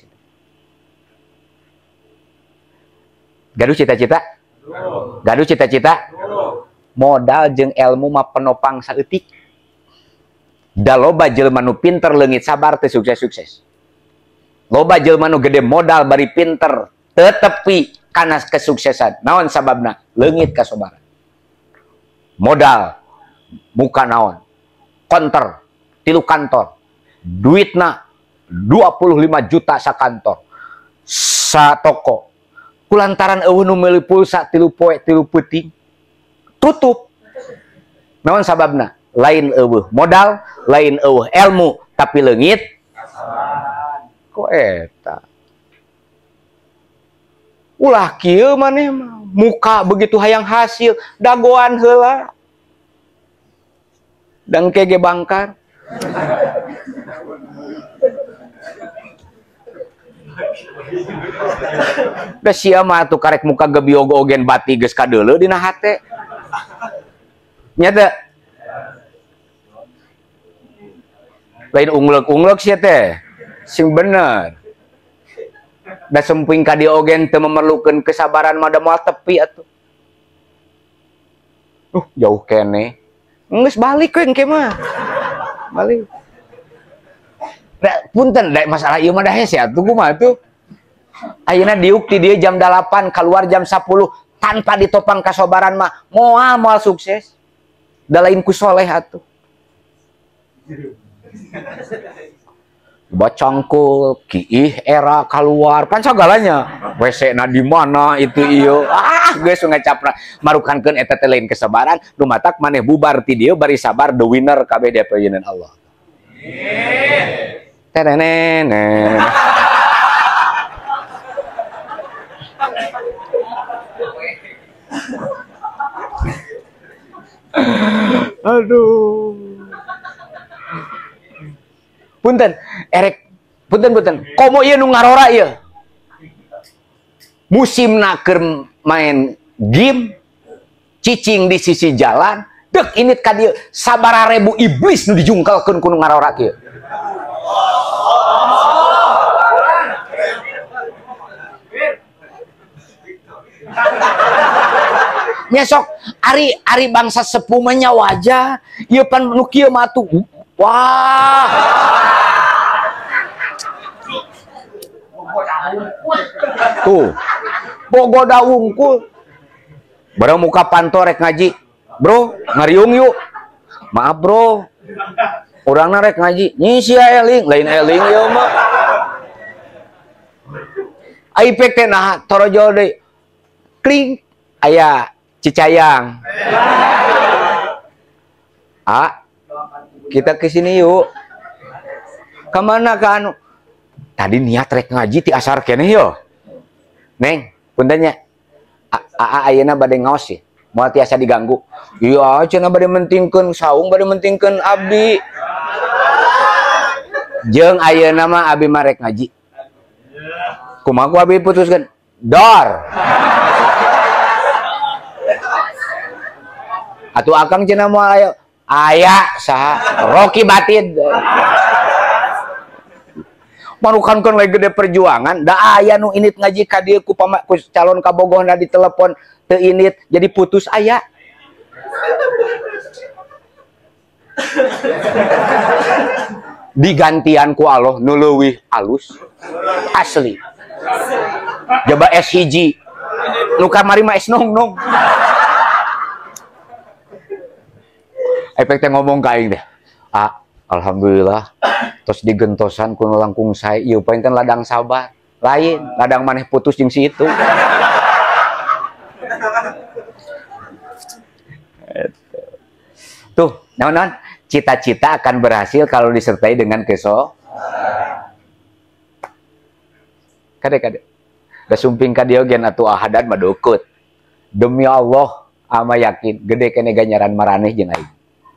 Gaduh cita-cita? Gaduh cita-cita? Modal jeung ilmu mah penopang saeutik. Da loba jelema nu pinter leungit sabar teu sukses-sukses. Loba jelema nu gede modal bari pinter tetepi kana kesuksesan. Naon sababna? Leungit kasabaran. Modal muka naon? Konter, tilu kantor. Duitna 25 juta sakantor. Satoko. Kulantaran eueuh nu meuli pulsa 3 poe 3 peuting. Tutup. Naon sababna? Lain eueuh modal, lain eueuh ilmu, tapi leungit kasabaran. Kok eta? Ulah kieu maneh mah, muka begitu hayang hasil, dagoan heula. Dangke ge bangkar. Da sia mah atuh karek muka gebiogo ogen bati geus kadeuleu dina hate. Nya teu? Lain ungleuk-ungleuk sia teh. Sing bener. Da semping ka dieu ogen teu memerlukeun kesabaran mah da moal tepi atuh. Jauh keneh. Geus balik we engke mah. Balik. Da punten da masalah ieu mah da hese atuh kumaha atuh. Ayeuna diuk ti dieu jam 8 keluar jam 10 tanpa ditopang kasobaran mah moal moal sukses. Da lain ku soleh atuh. Bacangkul, kiih era keluar, pan sagalanya. WC na di mana itu iyo. Ah, geus ngacapra marukankeun eta teh lain kesabaran, nu matak maneh bubar ti dieu bari sabar the winner kabeh diapeuyeun Allah. Tenenenen. Aduh. Punten, erek, punten. Komo ieu nu ngarora ieu. Musimna keur main game, cicing di sisi jalan, dek init ka dieu sabaraha ribu iblis nu dijungkalkeun ku nu ngarora kieu. Nya sok ari bangsa sepuh mah nya wajar, ieu pan nu kieu mah atuh. Wah. Tuh. Bogoda wungkul. Barang muka panto rek ngaji. Bro, ngariung yuk. Maaf, bro. Urangna rek ngaji. Nyi sia eling, lain eling ieu mah. Ai pek teh nah torojol deui. Kling aya Cicayang. Ah, kita ke sini yuk. Kemana ke anu? Tadi niat rek ngaji ti asar keneh yo. Neng, puntennya. Aa ayeuna bade ngaos sih. Moal tiasa diganggu. Iya, cenah bade mentingkeun saung, bade mentingkeun abdi. Jeung ayeuna mah abi mah rek ngaji. Kumaha ku abi putuskeun? Dor. Atuh akang cenah moal aya. Aya saha Rocky Batin. Marukankeun lagi gede perjuangan, da aya nu init ngaji ka dieu ku calon kabogohna ditelepon teu init jadi putus aya. Digantian ku Allah nu leuwih alus asli. Jaba es hiji. Nu kamari mah es nong-nong. Efek teh ngomong ka aing teh. Ah, alhamdulillah tos digentosan ku nu langkung sae ieu paling kan ladang sabar. Lain, ladang maneh putus jeung si itu. Tuh, naon-naon, cita-cita akan berhasil kalau disertai dengan keso. Kade-kade. Da sumping ka dieu gen atuh ahadan mah dukut. Demi Allah, ama yakin gede kene ganjaran maraneh jeung aing.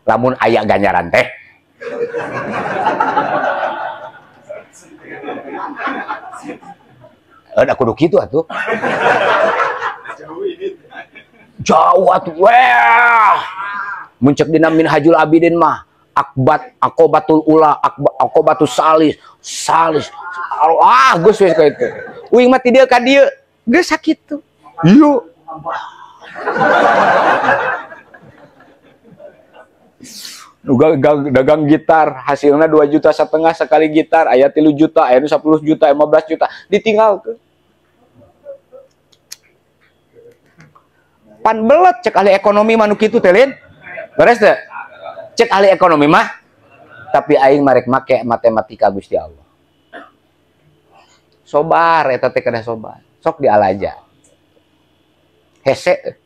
Lamun aya ganjaran teh. Da kudu kitu atuh. Jauh atuh. Wah. Muncak dina Minhajul Abidin mah akbat akobatul ula akobatus salis salis. Ah, geus we ka itu. Uing mah ti dieu ka dieu. Geus sakitu. Ieu. Nu dagang gitar hasilna 2,5 juta sekali gitar, aya 3 juta, aya 10 juta, 15 juta ditinggalkeun. Pan belet cek ahli ekonomi mah nu kitu teh lin. Beres teh? Cek ahli ekonomi mah, tapi aing marek make matematika Gusti Allah. Sobar eta teh kedah sobar. Sok dialaja. Hese.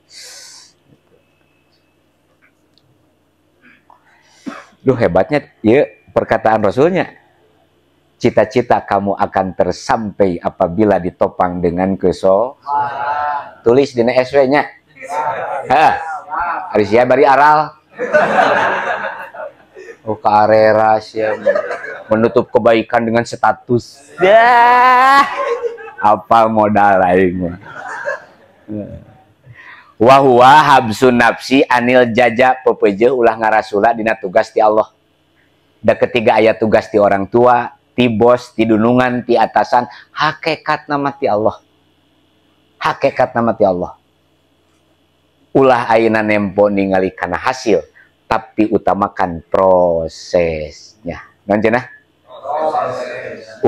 Duh hebatnya ieu perkataan Rasulnya. Cita-cita kamu akan tersampai apabila ditopang dengan kesobaran. Tulis dina SW-nya. Hah. Ari sia bari aral. Oh karera sia menutup kebaikan dengan status. Dah. Apa modal aing mah. Wa huwa habsun nafsi anil jaja pepeje ulah ngarasula dina tugas ti Allah. Da ketiga ayat tugas ti orang tua, ti bos, ti dunungan, ti atasan, hakikat nama ti Allah. Hakikat nama ti Allah. Ulah ayeuna nempo ningali kana hasil, tapi utamakan prosesnya. Naon cenah?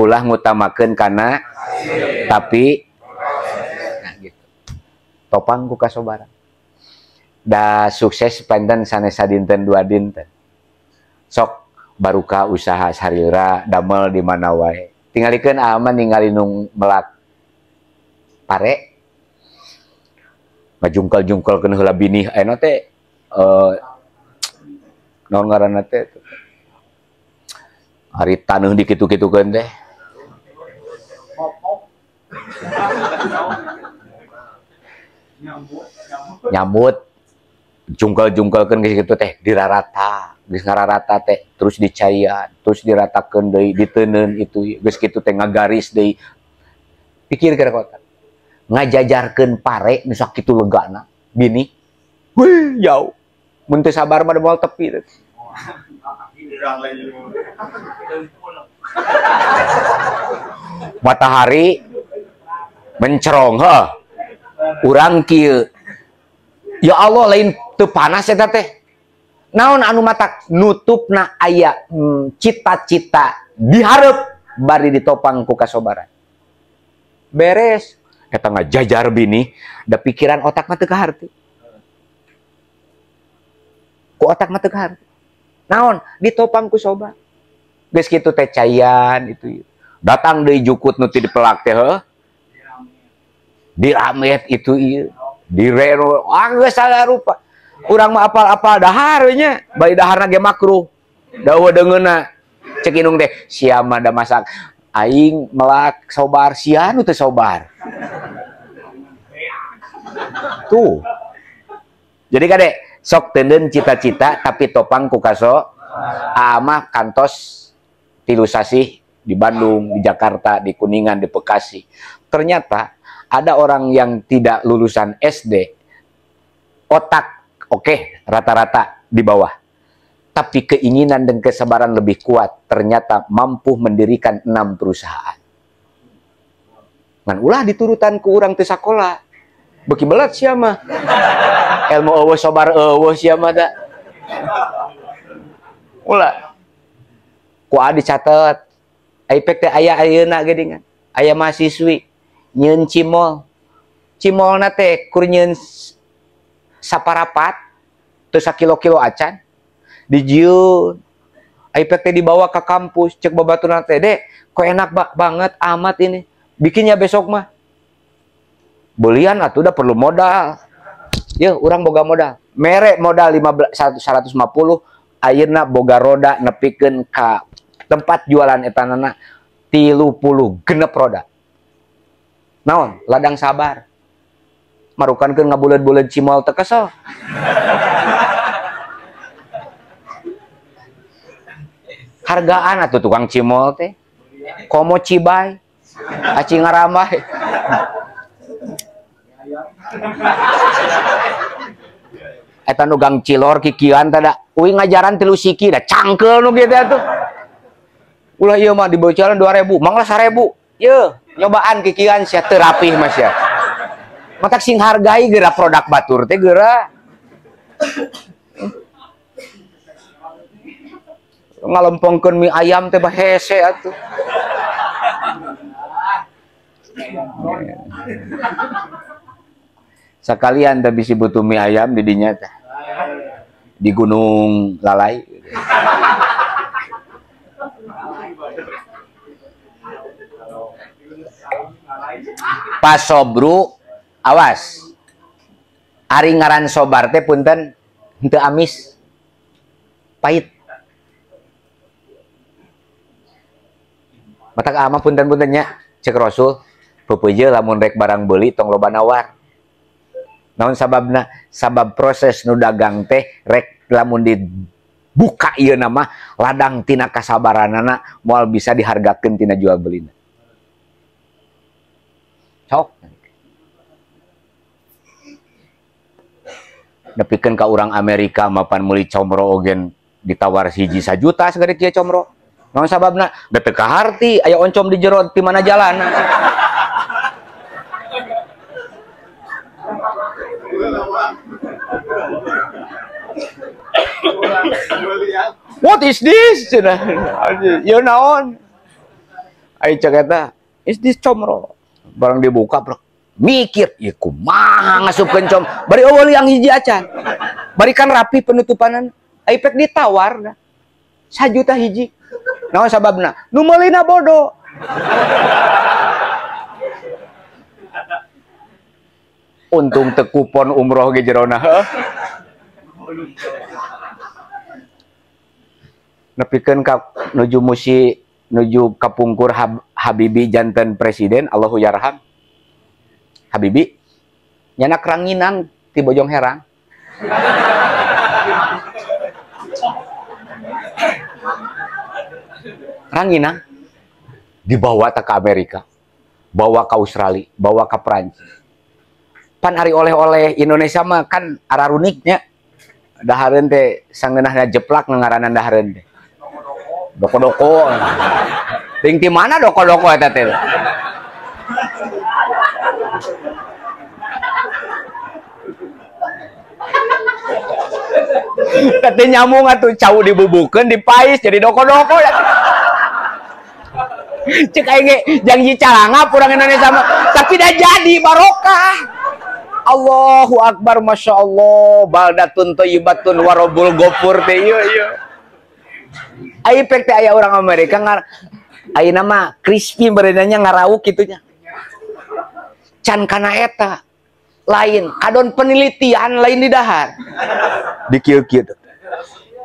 Ulah ngutamakeun kana hasil, tapi nah gitu. Topang ku kasobaran. Da sukses panten sanes sadinten dua dinten. Sok baruka usaha sarira damel di mana wae. Tingalikeun aman ningali nu melak pare. Ngajungkal-jungkalkeun heula binih ayeuna teh naon ngaranna teh? Ari taneuh dikitu-kitukeun teh. Nyambut jungkal-jungkalkeun geus kitu teh dirarata, geus ngararata teh terus dicaian, terus diratakeun deui, diteuneun itu geus kitu teh ngagaris deui. Pikir kana otak. Ngajajarkeun pare nu sakitu legana bini. Wih, jauh. Mun teu sabar mah moal tepi teh. Matahari mencerong heuh. Urang kieu. Ya Allah lain teu panas eta teh. Naon anu matak nutupna aya cita-cita dihareup bari ditopang ku kasobaran. Beres eta ngajajar bini da pikiran otak mah teu kaharti. Ku otak mah teu kaharti. Naon ditopang ku sobar. Geus kitu teh caian itu. Datang deui jukut nu ti dipelak teh heuh. Diramet itu ieu. Direro, ah geus salah rupa. Urang mah apal-apal dahar nya, bari daharna ge makruh. Da eueuh deungeunna. Cek indung teh, sia mah da masak aing melak sobar, sia nu teu sobar. Tuh. Jadi kade sok teuneun cita-cita tapi topang ku kaso amah kantos 3 sasih di Bandung, di Jakarta, di Kuningan, di Bekasi. Ternyata ada orang yang tidak lulusan SD, otak oke, rata-rata di bawah. Tapi keinginan dan kesabaran lebih kuat, ternyata mampu mendirikan 6 perusahaan. Ngan ulah diturutan ku urang teu sakola. Beuki belat sia mah. Ilmu eueuh sobar eueuh sia mah da. Ulah. Ku adi catet. Aipek teh aya ayeuna geuningan. Aya mahasiswi nyieun cimol. Cimolna teh kur nyieun saparapat teu sakilo-kilo acan. Dijieun. Aipek teh dibawa ke kampus, cek babaturna teh, "Dek, kok enak banget amat ini. Bikinnya besok mah." Belian atuh udah perlu modal. Ya, urang boga modal. Mere modal 150, ayeuna boga roda nepikeun ka tempat jualan etanana 36 roda. Naon? Ladang sabar. Marukankeun ngabuleud-buleud cimol teu kesel. Hargaan atuh tukang cimol teh. Komo cibay, aci ngarambai. Eta nu gang cilor kikian tada uing ngajaran 3 siki da cangkeul nu kieu teh atuh. Ulah ieu mah dibocoran 2000, manglah 1000. Yeuh, nyobaan kikian sia teu rapih mah sia. Matak sing hargai geura produk batur teh geura. Ngalempongkeun mie ayam teh bah hese atuh. Sekalian teh bisi butuh mie ayam di dinya teh. Di Gunung Lalai. Pasobru awas. Ari ngaran sobar teh punten henteu amis. Pahit. Matak ama punten-puntennya cek Rasul peupeuje lamun rek barang beuli tong loba nawar. Naon sababna? Sabab proses nu dagang teh rek lamun dibuka ieu nama ladang tina kasabaranana moal bisa dihargakeun tina jual belina. Sok. Nepikeun ka urang Amerika mapan meuli comro ogen ditawar hiji sajuta sagede kieu comro. Naon sababna? Da teu kaharti aya oncom di jero ti mana jalan. What is this? Cenah. Ieu naon? Ai cek eta, is this comro? Barang dibuka bro. Mikir, ieu kumaha ngasupkeun com. Bari eueuh liang hiji acan. Bari kan rapi penutupanan. Ai pek ditawar dah. 1 juta hiji. Naon sababna? Nu meulina bodoh. Untung teu kupon umroh ge jerona heuh. Nepikeun ka nuju musi nuju kapungkur Habibie janten presiden, Allahu yarham. Habibie nyanak ranginang ti Bojong Herang. Ranginang dibawa ke Amerika, bawa ke Australia, bawa ke Perancis. Pan ari oleh-oleh Indonesia mah kan araruniknya. Dahareun teh sangeunahna jeplak ngaranan dahareun teh. Doko-doko. Ting ti mana doko-doko eta teh? Teh nyambung atuh cau dibubukeun dipais jadi doko-doko. Cek aing ge janji calangap urang Indonesia mah, tapi dah jadi barokah. Allahu akbar, masya Allah, baldatun thayyibatun warobul gofur teh ieu ieu. Ai pek teh aya orang Amerika ngar ayeuna mah crispy berenanya ngarauk kitunya. Can kana eta lain kadon penelitian lain di dahar. Di kieu-kieu.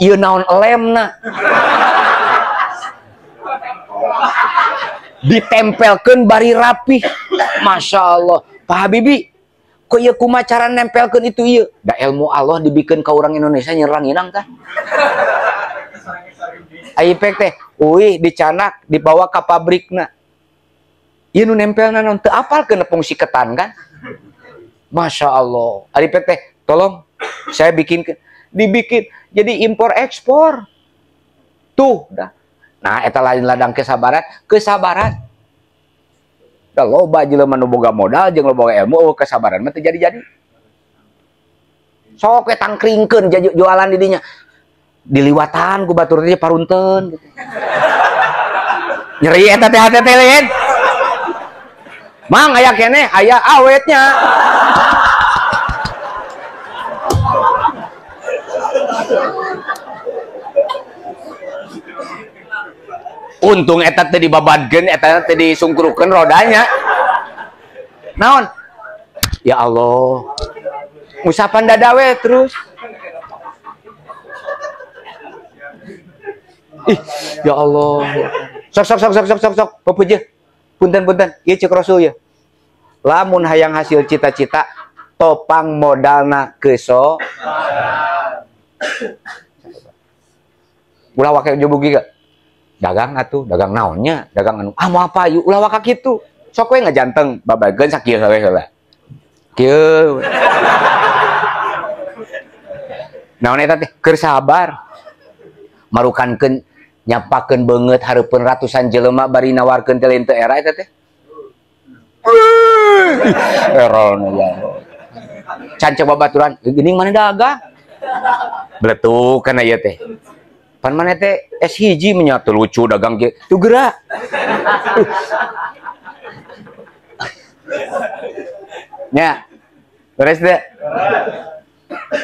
Ieu naon lemna. Ditempelkeun bari rapih. Masya Allah. Pak Habibie, kok ieu kumaha cara nempelkeun itu ieu? Da ilmu Allah dibikeun ka urang Indonesia nyerang inang tah. Ai pek teh, uih dicanak dibawa ka pabrikna. Ieu nu nempelna naon teu apal keun fungsi ketan kan? Masya Allah. Ari pek teh, tolong saya bikin, dibikin jadi impor ekspor. Tuh dah. Nah, eta lain ladang kesabaran, kesabaran. Da loba jelema nu boga modal jeung loba ilmu, oh, kesabaran mah teu jadi-jadi. Sok we tangkringkeun jualan di dinya. Diliwatan ku batur teh parunteun gitu. Nyeri eta teh hate teh lain. Mang aya keneh, aya awetnya. Untung eta teh dibabadkeun, eta teh disungkrukeun rodanya. Naon? Ya Allah. Ngusapan dada we terus. Ih, ya Allah. Sok sok sok sok sok sok sok, pepuja. Punten punten, ieu cek Rasul ya. Lamun hayang hasil cita-cita, topang modalna keso. Ulah wake jobugi gak? Dagang atuh, dagang naonnya, dagang anu. Ah mau apa yuk, ulah waka kitu. Sok we ngajanteng babageun sakieu we heula. Kieu. Naon eta teh? Keur sabar. Marukankeun nyapakeun beungeut hareupeun ratusan jelema bari nawarkeun teh lain teu era eta teh. Erona ya. Can coba baturan, geuning mana dagang? Beletuk kana ieu teh. Pan mana teh S1 menyatu lucu dagang ge. Tuh gerak. Nya. Beres teh.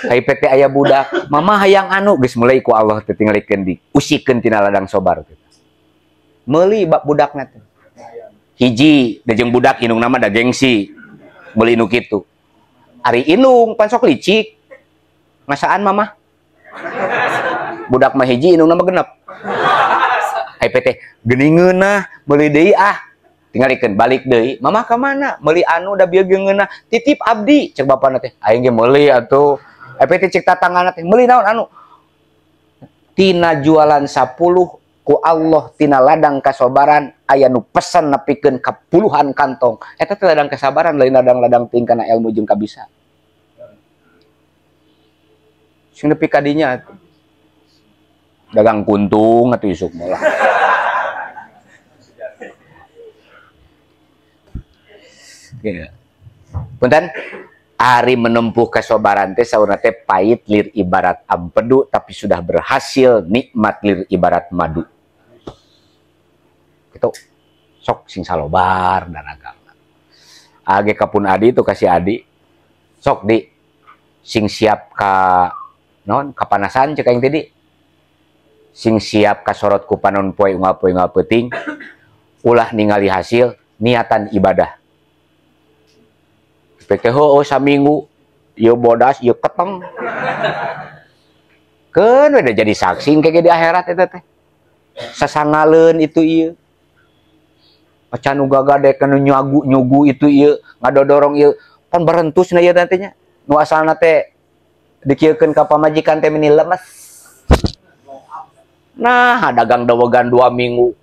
Ai teh aya budak, mama hayang anu geus mulai ku Allah teh tingalikeun di usikeun tina ladang sobar teh. Meuli bab budakna teh. Hiji da jeung budak indungna mah da gengsi. Meuli nu kitu. Ari indung pan sok licik. Ngasaan mama? Budak mah hiji indungna mah genep. Ai teh geuning ngeunah meuli deui ah. Tingalikeun balik deui. Mama ka mana? Meuli anu da bieu geungeunah. Titip abdi cek bapana teh. Aing ge meuli atuh. Ai teh cek tatanggana teh meuli naon anu? Tina jualan 10 ku Allah tina ladang kasobaran aya nu pesen nepikeun ka puluhan kantong. Eta teh ladang kesabaran lain ladang-ladang teuing kana ilmu jeung kabisa. Sing nepi ka dinya atuh. Dagang kuntung atuh isuk molah. Ya. Punten ari menempuh kesobaran teh saurna teh pahit lir ibarat ampedu tapi sudah berhasil nikmat lir ibarat madu. Gitu. Sok sing salobar daragang. Age kapun adi itu kasih adi. Sok di sing siap ka non kapanasan cek aing tadi. Sing siap ka sorot ku panon poe unggal poe unggal peuting. Ulah ningali hasil niatan ibadah. PKH oh saminggu ieu bodas ieu keteng. Keun we jadi saksi engke di akhirat eta teh. Sasangaleun itu ieu. Acan nu gagadek nu nyagu nyugu itu ieu ngadodorong ieu pan barentus na ieu teh nya. Nu asalna teh dikieukeun ka pamajikan teh meni lemes. Nah, dagang dawegan 2 minggu.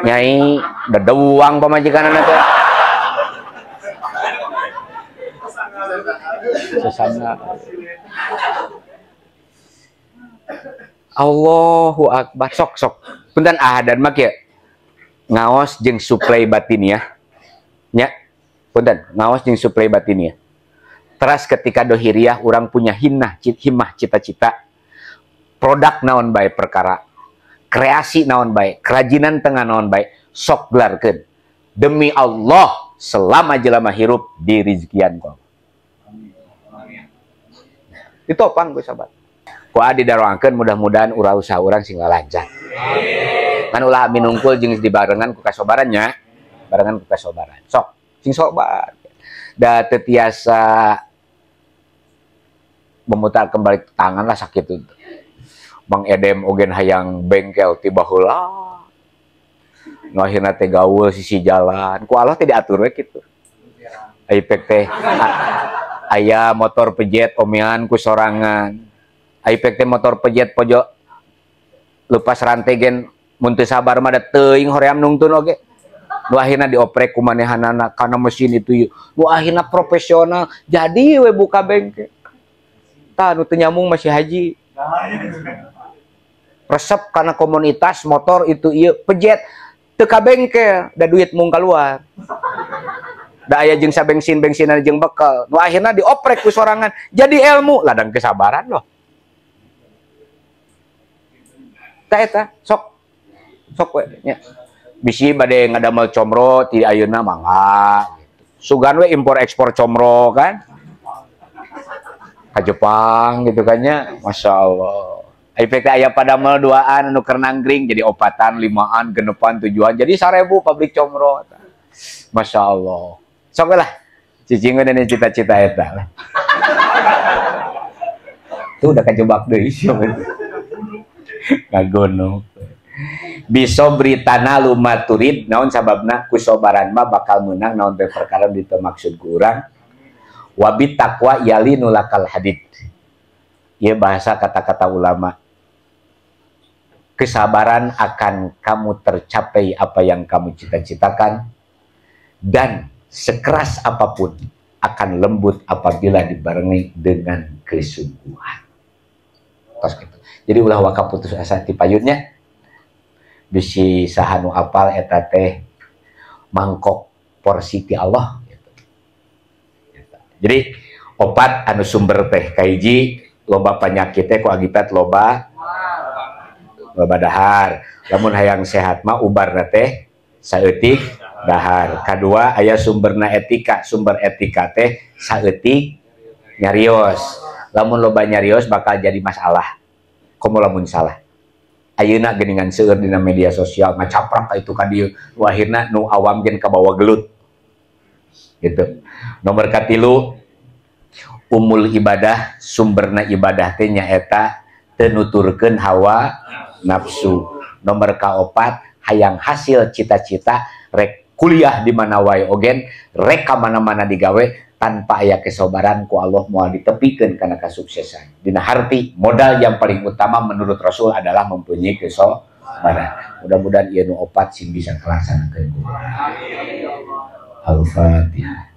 Nyai dedeuang pamajikanna teh. Sesana. Allahu akbar. Sok sok. Punten ahadan mah kieu. Ngaos jeung suplai batiniah. Nya. Punten, ngaos jeung suplai batiniah. Teras ketika dohiriah urang punya hinnah, himmah cita-cita. Produk naon bae perkara. Kreasi naon bae, kerajinan tengah naon bae, sok gelarkeun. Demi Allah selama jelema hirup dirizkian ku. Ditopang gue sahabat. Ku adi daroangkeun mudah-mudahan urang usaha urang sing lalancar. Kan ulah minungkul jeung dibarengan ku kasobarannya, barengan ku kasobaran. Sok, sing sobar. Da teu tiasa memutar kembali tangan lah sakit itu. Bang Edem ogen hayang bengkel tiba heula. Nu akhirna teh gaul sisi jalan. Ku Allah teh diatur we kitu. Ai pek teh aya motor pejet omean ku sorangan. Ai pek teh motor pejet pojok lepas rantai gen mun teu sabar mah da teuing hoream nungtun oge. Nu akhirna dioprek ku manehanana kana mesin itu ieu. Nu akhirna profesional jadi we buka bengkel. Tah nu teu nyambung masih haji. Resep karena komunitas motor itu ieu pejet teu ka bengkel da duit mung kaluar. Da aya jeung sabensin-bensinan jeung bekal. Nu akhirna dioprek ku sorangan jadi ilmu ladang kesabaran loh. Tah eta sok sok we nya. Bisi bade ngadamel comro ti ayeuna mangga gitu. Sugan we impor ekspor comro kan. Ka Jepang gitu kan nya, Masya Allah. Ai pek teh aya padamel duaan anu keur nangkring jadi 4, 5, 6, 7 jadi 1000 pabrik comro. Masya Allah. Sok lah, cicing we cita-cita eta lah. Tuh udah kejebak deui sia. Ngagono. Bisobritana lumaturid naon sababna ku sobaran mah bakal meunang naon teh perkara ditu maksud ku urang. Wabit taqwa yalinu lakal hadid. Ieu bahasa kata-kata ulama. Kesabaran akan kamu tercapai apa yang kamu cita-citakan dan sekeras apapun akan lembut apabila dibarengi dengan kesungguhan. Tos gitu. Jadi ulah waka putus asa ti payunnya. Bisi saha nu apal eta teh mangkok porsi ti Allah gitu. Jadi opat anu sumber teh kahiji Loba penyakit teh ku akibat loba loba dahar. Lamun hayang sehat mah ubarna teh saeutik dahar. Kadua, aya sumberna etika. Sumber etika teh saeutik nyarios. Lamun loba nyarios bakal jadi masalah. Komo lamun salah. Ayeuna geuningan seueur dina media sosial ngacaprak ka itu ka dieu. Nu akhirna nu awam gen kabawa gelut. Gitu. Nomor katilu, umul ibadah, sumberna ibadah teh nyaeta teu nuturkeun hawa nafsu. Nomor kaopat, hayang hasil cita-cita, rek kuliah di mana wae ogen, rek ka mana-mana digawe, tanpa aya kesabaran ku Allah moal ditepikeun kana kesuksesan. Dina harti modal yang paling utama menurut Rasul adalah mempunyai kesabaran. Mudah-mudahan ieu nu opat sing bisa kalaksanakeun ku. Al-Fatihah.